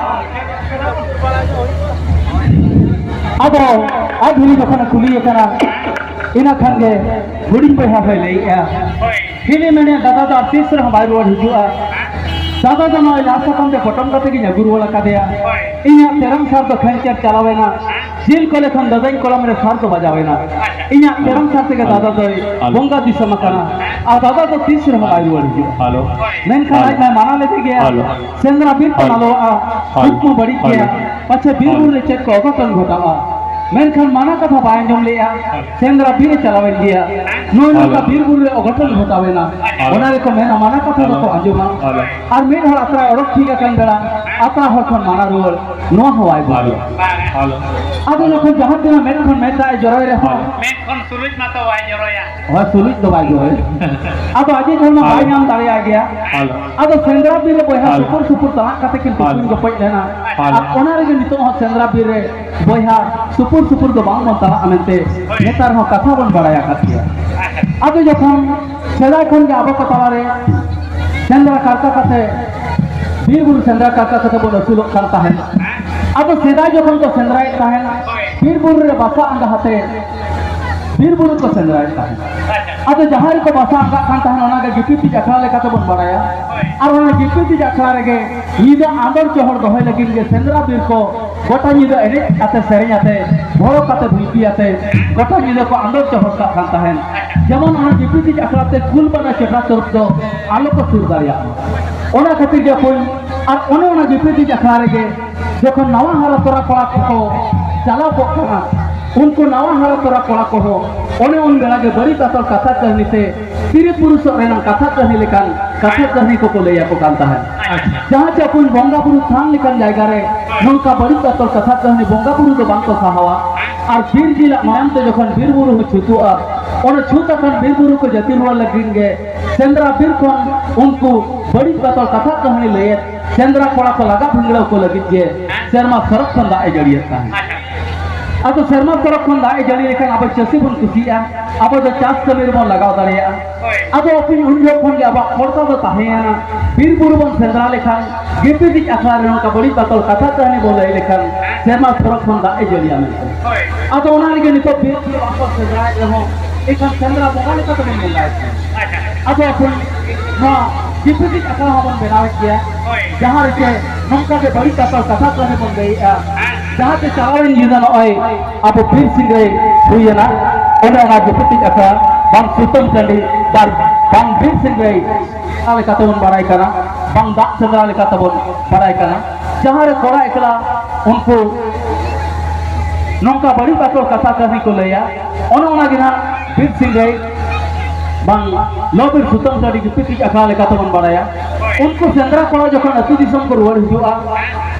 ᱟᱫᱚ ᱟᱡ ᱦᱤᱞᱤ ᱡᱚᱠᱷᱚᱱᱮ ᱠᱩᱞᱤᱭᱮ ᱠᱟᱱᱟ, ᱤᱱᱟᱹ ᱠᱷᱟᱱ ᱜᱮ ᱦᱩᱰᱤᱧ ᱵᱚᱭᱦᱟ ᱦᱚᱸᱭ ᱞᱟᱹᱭᱮᱜᱼᱟ, ᱦᱤᱞᱤ ᱢᱮᱱᱮᱫ, "ᱫᱟᱫᱟ ᱫᱚ ᱟᱨ ᱛᱤᱥ ᱨᱮᱦᱚᱸ ᱵᱟᱭ ᱨᱩᱣᱟᱹᱲ ᱦᱤᱡᱩᱜᱼᱟ᱾ ᱫᱟᱫᱟ ᱫᱚ ᱱᱚᱜᱼᱚᱭ ᱞᱟᱦᱟ ᱥᱟᱠᱟᱢ ᱛᱮ ᱯᱚᱴᱚᱢ ᱠᱟᱛᱮ ᱜᱤᱧ ᱟᱹᱜᱩ ᱨᱩᱣᱟᱹᱲ ᱟᱠᱟᱫᱮᱭᱟ᱾ ᱤᱧᱟᱹᱜ ᱛᱮᱨᱟᱝ ᱥᱟᱨ ᱫᱚ ᱠᱷᱟᱹᱧᱪᱟᱨ ᱪᱟᱞᱟᱣᱮᱱᱟ᱾ ᱡᱤᱞ ᱠᱚᱞᱮ ᱠᱷᱚᱱ ᱫᱟᱫᱟᱧ ᱠᱚᱞᱟᱢ ᱨᱮ ᱥᱟᱨ ᱫᱚ ᱵᱟᱡᱟᱣᱮᱱᱟ᱾ ᱤᱧᱟᱹᱜ ᱛᱮᱨᱟᱝ ᱥᱟᱨ ᱛᱮᱜᱮ ᱫᱟᱫᱟ ᱫᱚᱭ ᱵᱚᱸᱜᱟ ᱫᱤᱥᱚᱢ ᱟᱠᱟᱱᱟ᱾ ᱟᱨ ᱫᱟᱫᱟ ᱫᱚ ᱛᱤᱥ ᱨᱮᱦᱚᱸ ᱵᱟᱭ ᱨᱩᱣᱟᱹᱲ ᱦᱤᱡᱩᱜᱼᱟ᱾" ᱢᱮᱱᱠᱷᱟᱱ ᱟᱡ ᱢᱟᱭ ᱢᱟᱱᱟ ᱞᱮᱫᱮ ᱜᱮᱭᱟ, ᱥᱮᱸᱫᱽᱨᱟ ᱵᱤᱨ ᱛᱮᱢ ᱟᱞᱚᱣᱟᱜᱼᱟ, ᱠᱩᱠᱢᱩ ᱵᱟᱹᱲᱤᱡ ᱜᱮᱭᱟ, ᱯᱟᱪᱷᱮ ᱵᱤᱨ ᱵᱩᱨᱩ ᱨᱮ ᱪᱮᱫ ᱠᱚ ᱚᱜᱷᱚᱴᱚᱱ ᱜᱷᱚᱴᱟᱜᱼᱟ᱾ ᱢᱮᱱᱠᱷᱟᱱ ᱢᱟᱱᱟ ᱠᱟᱛᱷᱟ ᱵᱟᱭ ᱟᱸᱡᱚᱢ ᱞᱮᱜᱼᱟ᱾ ᱥᱮᱸᱫᱽᱨᱟ ᱵᱤᱨ ᱮ ᱪᱟᱞᱟᱣᱮᱱ ᱜᱮᱭᱟ᱾ ᱱᱚᱜᱼᱚᱭ ᱱᱚᱝᱠᱟ ᱵᱤᱨ ᱵᱩᱨᱩ ᱨᱮ ᱚᱜᱷᱚᱴᱚᱱ ᱜᱷᱚᱴᱟᱣᱮᱱᱟ᱾ ᱚᱱᱟ ᱨᱮᱠᱚ ᱢᱮᱱᱟ ᱢᱟᱱᱟ ᱠᱟᱛᱷᱟ ᱫᱚᱠᱚ ᱟᱸᱡᱚᱢᱟ᱾ ᱟᱨ ᱢᱤᱫ ᱦᱚᱲ ᱟᱛᱨᱟᱭ ᱚᱰᱚᱠ ᱴᱷᱤᱠ ᱟᱠᱟᱱ ᱵᱮᱲᱟ ᱟᱛᱨᱟ ᱦᱚᱲ ᱠᱷᱚᱱ ᱢᱟᱱᱟ ᱨᱩᱣᱟᱹᱲ, ᱱᱚᱣᱟ ᱦᱚᱸ ᱵᱟᱭ ᱵᱩᱡᱷᱟᱹᱣᱟ᱾ ᱟᱫᱚ ᱡᱚᱠᱷᱚᱱ ᱡᱟᱦᱟᱸ ᱛᱤᱱᱟᱹᱜ ᱢᱮᱫ ᱠᱷᱚᱱ ᱢᱮᱫ ᱫᱟᱜ ᱮ ᱡᱚᱨᱚᱭ ᱨᱮᱦᱚᱸ, ᱢᱮᱫ ᱠᱷᱚᱱ ᱥᱩᱨᱩᱡ ᱢᱟᱛᱚ ᱵᱟᱭ ᱡᱚᱨᱚᱭᱟ᱾ ᱦᱳᱭ, ᱥᱩᱨᱩᱡ ᱫᱚ ᱵᱟᱭ ᱡᱚᱨᱚᱭᱟ᱾ ᱟᱫᱚ ᱟᱡᱤᱡ ᱦᱚᱲᱢᱟ ᱵᱟᱭ ᱧᱟᱢ ᱫᱟᱲᱮᱭᱟᱭ ᱜᱮᱭᱟ᱾ ᱟᱫᱚ ᱥᱮᱸᱫᱽᱨᱟ ᱵᱤᱨ ᱨᱮ ᱵᱚᱭᱦᱟ ᱥᱩᱯᱩᱨ ᱥᱩᱯᱩᱨ ᱛᱟᱞᱟᱜ ᱠᱟᱛᱮ ᱠᱤᱱ ᱛᱩᱯᱩᱧ ᱜᱚᱯᱚᱡ ᱞᱮᱱᱟ᱾ ᱟᱨ ᱚᱱᱟ ᱨᱮᱜᱮ ᱱᱤᱛᱚᱜ ᱦᱚᱸ ᱥᱮᱸᱫᱽᱨᱟ ᱵᱤᱨ ᱨᱮ ᱵᱚᱭᱦᱟ ᱥᱩᱯᱩᱨ ᱥᱩᱯᱩᱨ ᱫᱚ ᱵᱟᱝ ᱵᱚᱱ ᱛᱟᱞᱟᱜᱼᱟ ᱢᱮᱱᱛᱮ ᱱᱮᱛᱟᱨ ᱦᱚᱸ ᱠᱟᱛᱷᱟ ᱵᱚᱱ ᱵᱟᱲᱟᱭ ᱟᱠᱟᱫ ᱜᱮᱭᱟ᱾ ᱟᱫᱚ ᱡᱚᱠᱷᱚᱱ ᱥᱮᱫᱟᱭ ᱠᱷᱚᱱ ᱜᱮ ᱟᱵᱚ ᱠᱚ ᱛᱟᱞᱟᱨᱮ ᱥᱮᱸᱫᱽᱨᱟ ᱠᱟᱨᱠᱟ ᱠᱟᱛᱮ, ᱵᱤᱨ ᱵᱩᱨᱩ ᱥᱮᱸᱫᱽᱨᱟ ᱠᱟᱨᱠᱟ ᱠᱟᱛᱮ ᱵᱚᱱ ᱟᱹᱥᱩᱞᱚᱜ ᱠᱟᱱ ᱛᱟᱦᱮᱸᱫ᱾ ᱟᱫᱚ ᱥᱮᱫᱟᱭ ᱡᱚᱠᱷᱚᱱ ᱠᱚ ᱥᱮᱸᱫᱽᱨᱟᱭᱮᱫ ᱛᱟᱦᱮᱸᱫ, ᱵᱤᱨ ᱵᱩᱨᱩ ᱨᱮ ᱵᱟᱥᱟ ᱟᱸᱜᱟ ᱟᱛᱮ ᱵᱤᱨ ᱵᱩᱨᱩ ᱠᱚ ᱥᱮᱸᱫᱽᱨᱟᱭᱮᱫ ᱛᱟᱦᱮᱸᱫ᱾ ᱟᱫᱚ ᱡᱟᱦᱟᱸ ᱨᱮᱠᱚ ᱵᱟᱥᱟ ᱟᱸᱜᱟᱜ ᱠᱟᱱ ᱛᱟᱦᱮᱸᱫ, ᱚᱱᱟ ᱜᱮ ᱜᱤᱯᱤ ᱛᱤᱡ ᱟᱠᱷᱲᱟ ᱞᱮᱠᱟᱛᱮ ᱵᱚᱱ ᱵᱟᱲᱟᱭᱟ᱾ ᱟᱨ ᱚᱱᱟ ᱜᱤᱯᱤ ᱛᱤᱡ ᱟᱠᱷᱲᱟ ᱨᱮᱜᱮ ᱧᱤᱫᱟᱹ ᱟᱸᱫᱳᱲ ᱪᱚᱦᱚᱲ ᱫᱚᱦᱚᱭ ᱞᱟᱹᱜᱤᱫ ᱜᱮ ᱥᱮᱸᱫᱽᱨᱟ ᱵᱤᱨ ᱠᱚ ᱜᱚᱴᱟ ᱧᱤᱫᱟᱹ ᱮᱱᱮᱡ ᱟᱛᱮ, ᱥᱮᱨᱮᱧ ᱟᱛᱮ, ᱵᱷᱚᱲᱚᱠ ᱟᱛᱮ, ᱵᱷᱤᱲᱠᱤ ᱟᱛᱮ ᱜᱚᱴᱟ ᱧᱤᱫᱟᱹ ᱠᱚ ᱟᱸᱫᱳᱲ ᱪᱚᱦᱚᱲ ᱠᱟᱜ ᱠᱟᱱ ᱛᱟᱦᱮᱸᱫ᱾ ᱡᱮᱢᱚᱱ ᱚᱱᱟ ᱜᱤᱯᱤ ᱛᱤᱡ ᱟᱠᱷᱲᱟ ᱛᱮ ᱠᱩᱞ ᱵᱟᱱᱟ ᱪᱮᱴᱨᱟ ᱛᱟᱹᱨᱩᱵ ᱫᱚ ᱟᱞᱚ ᱠᱚ ᱥᱩᱨ ᱫᱟᱲᱮᱭᱟᱜ ᱢᱟ᱾ ᱚᱱᱟ ᱠᱷᱟᱹᱛᱤᱨ ᱜᱮ ᱵᱚᱠᱚᱧ, ᱟᱨ ᱚᱱᱮ ᱚᱱᱟ ᱜᱤᱯᱤ ᱛᱤᱡ ᱟᱠᱷᱲᱟ ᱨᱮᱜᱮ ᱡᱚᱠᱷᱚᱱ ᱱᱟᱣᱟ ᱦᱟᱨᱟ ᱛᱚᱨᱟ ᱠᱚᱲᱟ ᱠᱚᱠᱚ ᱪᱟᱞᱟᱣ ᱠᱚᱜ ᱠᱟᱱᱟ, ᱩᱱᱠᱩ ᱱᱟᱣᱟ ᱦᱟᱨᱟ ᱛᱚᱨᱟ ᱠᱚᱲᱟ ᱠᱚᱦᱚᱸ ᱚᱱᱮ ᱩᱱ ᱵᱮᱲᱟ ᱜᱮ ᱵᱟᱹᱲᱤᱡ ᱵᱟᱛᱚᱞ ᱠᱟᱛᱷᱟ ᱠᱟᱹᱦᱱᱤ ᱛᱮ ᱛᱤᱨᱤ ᱯᱩᱨᱩᱥᱚᱜ ᱨᱮᱱᱟᱜ ᱠᱟᱛᱷᱟ ᱠᱟᱹᱦᱱᱤ ᱞᱮᱠᱟᱱ ᱠᱟᱛᱷᱟ ᱠᱟᱹᱦᱱᱤ ᱠᱚᱠᱚ ᱞᱟᱹᱭ ᱟᱠᱚ ᱠᱟᱱ ᱛᱟᱦᱮᱸᱫ᱾ ᱟᱪᱪᱷᱟ᱾ ᱡᱟᱦᱟᱸ ᱪᱮ ᱟᱵᱚ ᱵᱚᱸᱜᱟ ᱵᱩᱨᱩ ᱛᱷᱟᱱ ᱞᱮᱠᱟᱱ ᱡᱟᱭᱜᱟ ᱨᱮ ᱱᱚᱝᱠᱟ ᱵᱟᱹᱲᱤᱡ ᱵᱟᱛᱚᱞ ᱠᱟᱛᱷᱟ ᱠᱟᱹᱦᱱᱤ ᱵᱚᱸᱜᱟ ᱵᱩᱨᱩ ᱫᱚ ᱵᱟᱝ ᱠᱚ ᱥᱟᱦᱟᱣᱟ᱾ ᱟᱨ ᱵᱤᱨ ᱡᱤᱞᱟᱜ ᱢᱟᱭᱟᱢ ᱛᱮ ᱡᱚᱠᱷᱚᱱ ᱵᱤᱨ ᱵᱩᱨᱩ ᱦᱚᱸ ᱪᱷᱩᱛᱩᱜᱼᱟ, ᱚᱱᱟ ᱪᱷᱩᱛ ᱟᱠᱟᱱ ᱵᱤᱨ ᱵᱩᱨᱩ ᱠᱚ ᱡᱟᱹᱛᱤ ᱨᱩᱣᱟᱹᱲ ᱞᱟᱹᱜᱤᱫ ᱜᱮ ᱥᱮᱸᱫᱽᱨᱟ ᱵᱤᱨ ᱠᱷᱚᱱ ᱩᱱᱠᱩ ᱵᱟᱹᱲᱤᱡ ᱵᱟᱛᱚᱞ ᱠᱟᱛᱷᱟ ᱠᱟᱹᱦᱱᱤ ᱞᱟᱹᱭᱮᱫ ᱥᱮᱸᱫᱽᱨᱟ ᱠᱚᱲᱟ ᱠᱚ ᱞᱟᱜᱟ ᱵᱷᱤᱸᱫᱽᱲᱟᱹᱣ ᱠᱚ ᱞᱟᱹᱜᱤᱫ ᱜᱮ ᱥᱮᱨᱢᱟ ᱥᱚᱨᱚᱜ ᱠᱷᱚᱱ ᱫᱟᱜ ᱮ ᱡᱟᱹᱲᱤᱭᱮᱫ ᱛᱟᱦᱮᱸᱫ᱾ ᱟᱫᱚ ᱥᱮᱨᱢᱟ ᱥᱚᱨᱚᱜ ᱠᱷᱚᱱ ᱫᱟᱜ ᱮ ᱡᱟᱹᱲᱤ ᱞᱮᱠᱷᱟᱱ ᱟᱵᱚ ᱪᱟᱹᱥᱤ ᱵᱚᱱ ᱠᱩᱥᱤᱜᱼᱟ, ᱟᱵᱚ ᱫᱚ ᱪᱟᱥ ᱠᱟᱹᱢᱤ ᱨᱮᱵᱚᱱ ᱞᱟᱜᱟᱣ ᱫᱟᱲᱮᱭᱟᱜᱼᱟ᱾ ᱟᱫᱚ ᱟᱹᱠᱷᱨᱤᱧ ᱩᱱ ᱡᱚᱦᱚᱜ ᱠᱷᱚᱱ ᱜᱮ ᱟᱵᱚᱣᱟᱜ ᱠᱷᱚᱨᱪᱟ ᱫᱚ ᱛᱟᱦᱮᱸᱭᱮᱱᱟ᱾ ᱵᱤᱨ ᱵᱩᱨᱩ ᱵᱚᱱ ᱥᱮᱸᱫᱽᱨᱟ ᱞᱮᱠᱷᱟᱱ, ᱜᱤᱯᱤ ᱛᱤᱡ ᱟᱠᱷᱲᱟ ᱨᱮ ᱱᱚᱝᱠᱟ ᱵᱟᱹᱲᱤᱡ ᱵᱟᱛᱚᱞ ᱠᱟᱛᱷᱟ ᱠᱟᱹᱦᱱᱤ ᱵᱚᱱ ᱞᱟᱹᱭ ᱞᱮᱠᱷᱟᱱ ᱥᱮᱨᱢᱟ ᱥᱚᱨᱚᱜ ᱠᱷᱚᱱ ᱫᱟᱜ ᱮ ᱡᱟᱹᱲᱤᱭᱟ ᱢᱮᱱᱛᱮ᱾ ᱟᱫᱚ ᱚᱱᱟ ᱞᱟᱹᱜᱤᱫ ᱱᱤᱛᱚᱜ ᱵᱤᱨ ᱵᱩᱨᱩ ᱵᱟᱝᱠᱚ ᱥᱮᱸᱫᱽᱨᱟᱭᱮᱫ ᱨᱮᱦᱚᱸ, ᱮᱱᱠᱷᱟᱱ ᱥᱮᱸᱫᱽᱨᱟ ᱵᱚᱸᱜᱟ ᱞᱮᱠᱟ ᱛᱮᱵᱚᱱ ᱵᱚᱸᱜᱟᱭᱮᱫ ᱠᱟᱱᱟ᱾ ᱟᱫᱚ ᱟᱵᱚ ᱱᱚᱣᱟ ᱜᱤᱯᱤ ᱛᱤᱡ ᱟᱠᱷᱲᱟ ᱦᱚᱸᱵᱚᱱ ᱵᱮᱱᱟᱣᱮᱫ ᱜᱮᱭᱟ, ᱡᱟᱦᱟᱸ ᱨᱮ ᱪᱮ ᱱᱚᱝᱠᱟ ᱜᱮ ᱵᱟᱹᱲᱤᱡ ᱵᱟᱛᱚᱞ ᱠᱟᱛᱷᱟ ᱠᱟᱹᱦᱱᱤ ᱵᱚᱱ ᱞᱟᱹᱭᱮᱫᱼᱟ᱾ ᱡᱟᱦᱟᱸ ᱛᱮ ᱪᱟᱞᱟᱣᱮᱱ ᱧᱤᱫᱟᱹ ᱱᱚᱜᱼᱚᱭ ᱟᱵᱚ ᱵᱤᱨ ᱥᱤᱝᱨᱟᱹᱭ ᱦᱩᱭᱮᱱᱟ, ᱚᱸᱰᱮ ᱚᱱᱟ ᱜᱤᱯᱤ ᱛᱤᱡ ᱟᱠᱷᱲᱟ ᱵᱟᱝ ᱥᱩᱛᱟᱹᱢ ᱴᱟᱺᱰᱤ ᱵᱟᱝ, ᱵᱟᱝ ᱵᱤᱨ ᱥᱤᱝᱨᱟᱹᱭ ᱚᱱᱟ ᱞᱮᱠᱟᱛᱮ ᱵᱚᱱ ᱵᱟᱲᱟᱭ ᱠᱟᱱᱟ, ᱵᱟᱝ ᱫᱟᱜ ᱥᱮᱸᱫᱽᱨᱟ ᱞᱮᱠᱟᱛᱮ ᱵᱚᱱ ᱵᱟᱲᱟᱭ ᱠᱟᱱᱟ᱾ ᱡᱟᱦᱟᱸ ᱨᱮ ᱠᱚᱲᱟ ᱮᱠᱞᱟ ᱩᱱᱠᱩ ᱱᱚᱝᱠᱟ ᱵᱟᱹᱲᱤᱡ ᱵᱟᱠᱚ ᱠᱟᱛᱷᱟ ᱠᱟᱹᱦᱱᱤ ᱠᱚ ᱞᱟᱹᱭᱟ᱾ ᱚᱱᱮ ᱚᱱᱟ ᱜᱮ ᱱᱟᱦᱟᱜ ᱵᱤᱨ ᱥᱤᱝᱨᱟᱹᱭ ᱵᱟᱝ ᱞᱚ ᱵᱤᱨ ᱥᱩᱛᱟᱹᱢ ᱴᱟᱺᱰᱤ ᱜᱩᱯᱤ ᱠᱟᱹᱡ ᱟᱠᱷᱲᱟ ᱞᱮᱠᱟ ᱛᱮᱵᱚᱱ ᱵᱟᱲᱟᱭᱟ᱾ ᱩᱱᱠᱩ ᱥᱮᱸᱫᱽᱨᱟ ᱠᱚᱲᱟ ᱡᱚᱠᱷᱚᱱ ᱟᱹᱛᱩ ᱫᱤᱥᱚᱢ ᱠᱚ ᱨᱩᱣᱟᱹᱲ ᱦᱤᱡᱩᱜᱼᱟ,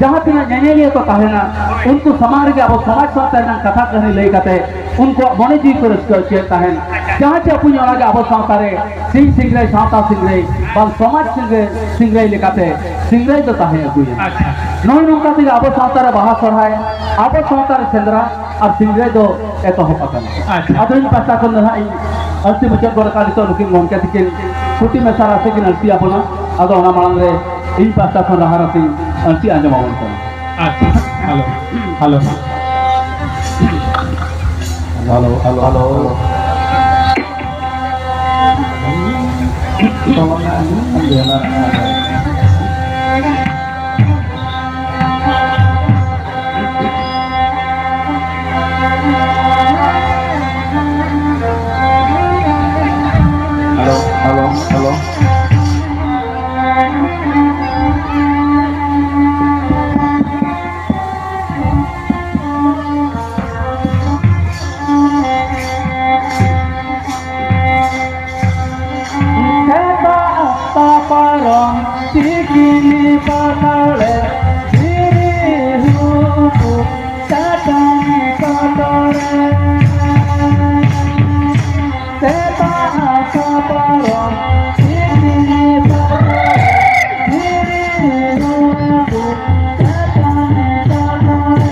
ᱡᱟᱦᱟᱸ ᱛᱤᱱᱟᱹᱜ ᱧᱮᱧᱮᱞᱤᱭᱟᱹ ᱠᱚ ᱛᱟᱦᱮᱱᱟ, ᱩᱱᱠᱩ ᱥᱟᱢᱟᱝ ᱨᱮᱜᱮ ᱟᱵᱚ ᱥᱚᱢᱟᱡᱽ ᱥᱟᱶᱛᱟ ᱨᱮᱱᱟᱜ ᱠᱟᱛᱷᱟ ᱠᱟᱹᱦᱱᱤ ᱞᱟᱹᱭ ᱠᱟᱛᱮ ᱩᱱᱠᱩᱣᱟᱜ ᱢᱚᱱᱮ ᱡᱤᱣᱤ ᱠᱚ ᱨᱟᱹᱥᱠᱟᱹ ᱦᱚᱪᱚᱭᱮᱫ ᱛᱟᱦᱮᱱ᱾ ᱡᱟᱦᱟᱸ ᱪᱮ ᱟᱵᱚ ᱚᱱᱟᱜᱮ ᱟᱵᱚ ᱥᱟᱶᱛᱟ ᱨᱮ ᱥᱤᱧ ᱥᱤᱝᱨᱟᱹᱭ, ᱥᱟᱶᱛᱟ ᱥᱤᱝᱨᱟᱹᱭ, ᱵᱟᱝ ᱥᱚᱢᱟᱡᱽ ᱥᱤᱝᱨᱟᱹᱭ, ᱥᱤᱝᱨᱟᱹᱭ ᱞᱮᱠᱟᱛᱮ ᱥᱤᱝᱨᱟᱹᱭ ᱫᱚ ᱛᱟᱦᱮᱸ ᱟᱹᱜᱩᱭᱮᱱᱟ᱾ ᱟᱪᱪᱷᱟ᱾ ᱱᱚᱜᱼᱚᱭ ᱱᱚᱝᱠᱟ ᱛᱮᱜᱮ ᱟᱵᱚ ᱥᱟᱶᱛᱟ ᱨᱮ ᱵᱟᱦᱟ ᱥᱚᱨᱦᱟᱭ, ᱟᱵᱚ ᱥᱟᱶᱛᱟ ᱨᱮ ᱥᱮᱸᱫᱽᱨᱟ ᱟᱨ ᱥᱤᱝᱨᱟᱹᱭ ᱫᱚ ᱮᱛᱚᱦᱚᱵ ᱟᱠᱟᱱᱟ᱾ ᱟᱪᱪᱷᱟ᱾ ᱟᱫᱚ ᱤᱧ ᱯᱟᱦᱴᱟ ᱠᱷᱚᱱ ᱫᱚ ᱦᱟᱸᱜ ᱤᱧ ᱟᱹᱲᱛᱤ ᱢᱩᱪᱟᱹᱫ ᱜᱚᱫ ᱟᱠᱟᱫ᱾ ᱱᱤᱛᱚᱜ ᱱᱩᱠᱤᱱ ᱜᱚᱢᱠᱮ ᱛᱤᱠᱤᱱ ᱠᱩᱴᱤ ᱢᱮᱥᱟ ᱨᱟᱥᱮ ᱠᱤᱱ ᱟᱹᱲᱛᱤ ᱟᱵᱚᱱᱟ᱾ ᱟᱫᱚ ᱚᱱᱟ ᱢᱟᱲᱟᱝ ᱨᱮ ᱤᱧ ᱯᱟᱦᱴᱟ ᱠᱷᱚᱱ ᱨᱟᱦᱟ ᱨᱟᱥᱮ ᱟᱹᱲᱛᱤ ᱟᱸᱡᱚᱢ ᱟᱵᱚᱱ ᱠᱟᱱᱟ᱾ ᱟᱪᱪᱷᱟ, hello, hello. Hello, hello, hello. Hello, hello, hello. ᱥᱮᱛᱟᱜ ᱚᱠᱛᱚ ᱯᱟᱨᱚᱢ ᱛᱤᱠᱤᱱ ᱯᱟᱛᱟᱲᱮ ᱫᱷᱤᱨᱤ ᱦᱩᱲᱩ ᱠᱚ ᱪᱟᱹᱴᱟᱹᱱᱤ ᱠᱚᱫᱚᱨᱮ᱾ ᱥᱮᱛᱟᱜ ᱚᱠᱛᱚ ᱯᱟᱨᱚᱢ ᱛᱤᱠᱤᱱ ᱯᱟᱛᱟᱲᱮ ᱫᱷᱤᱨᱤ ᱦᱩᱲᱩ ᱠᱚ ᱪᱟᱹᱴᱟᱹᱱᱤ ᱠᱚᱫᱚᱨᱮ᱾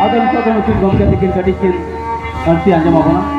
ᱟᱫᱚ ᱱᱤᱛᱚᱜ ᱫᱚ ᱱᱩᱠᱤᱱ ᱜᱚᱢᱠᱮ ᱛᱤᱠᱤᱱ ᱠᱟᱹᱴᱤᱡ ᱠᱤᱱ ᱟᱹᱲᱛᱤ ᱟᱸᱡᱚᱢ ᱟᱵᱚᱱᱟ᱾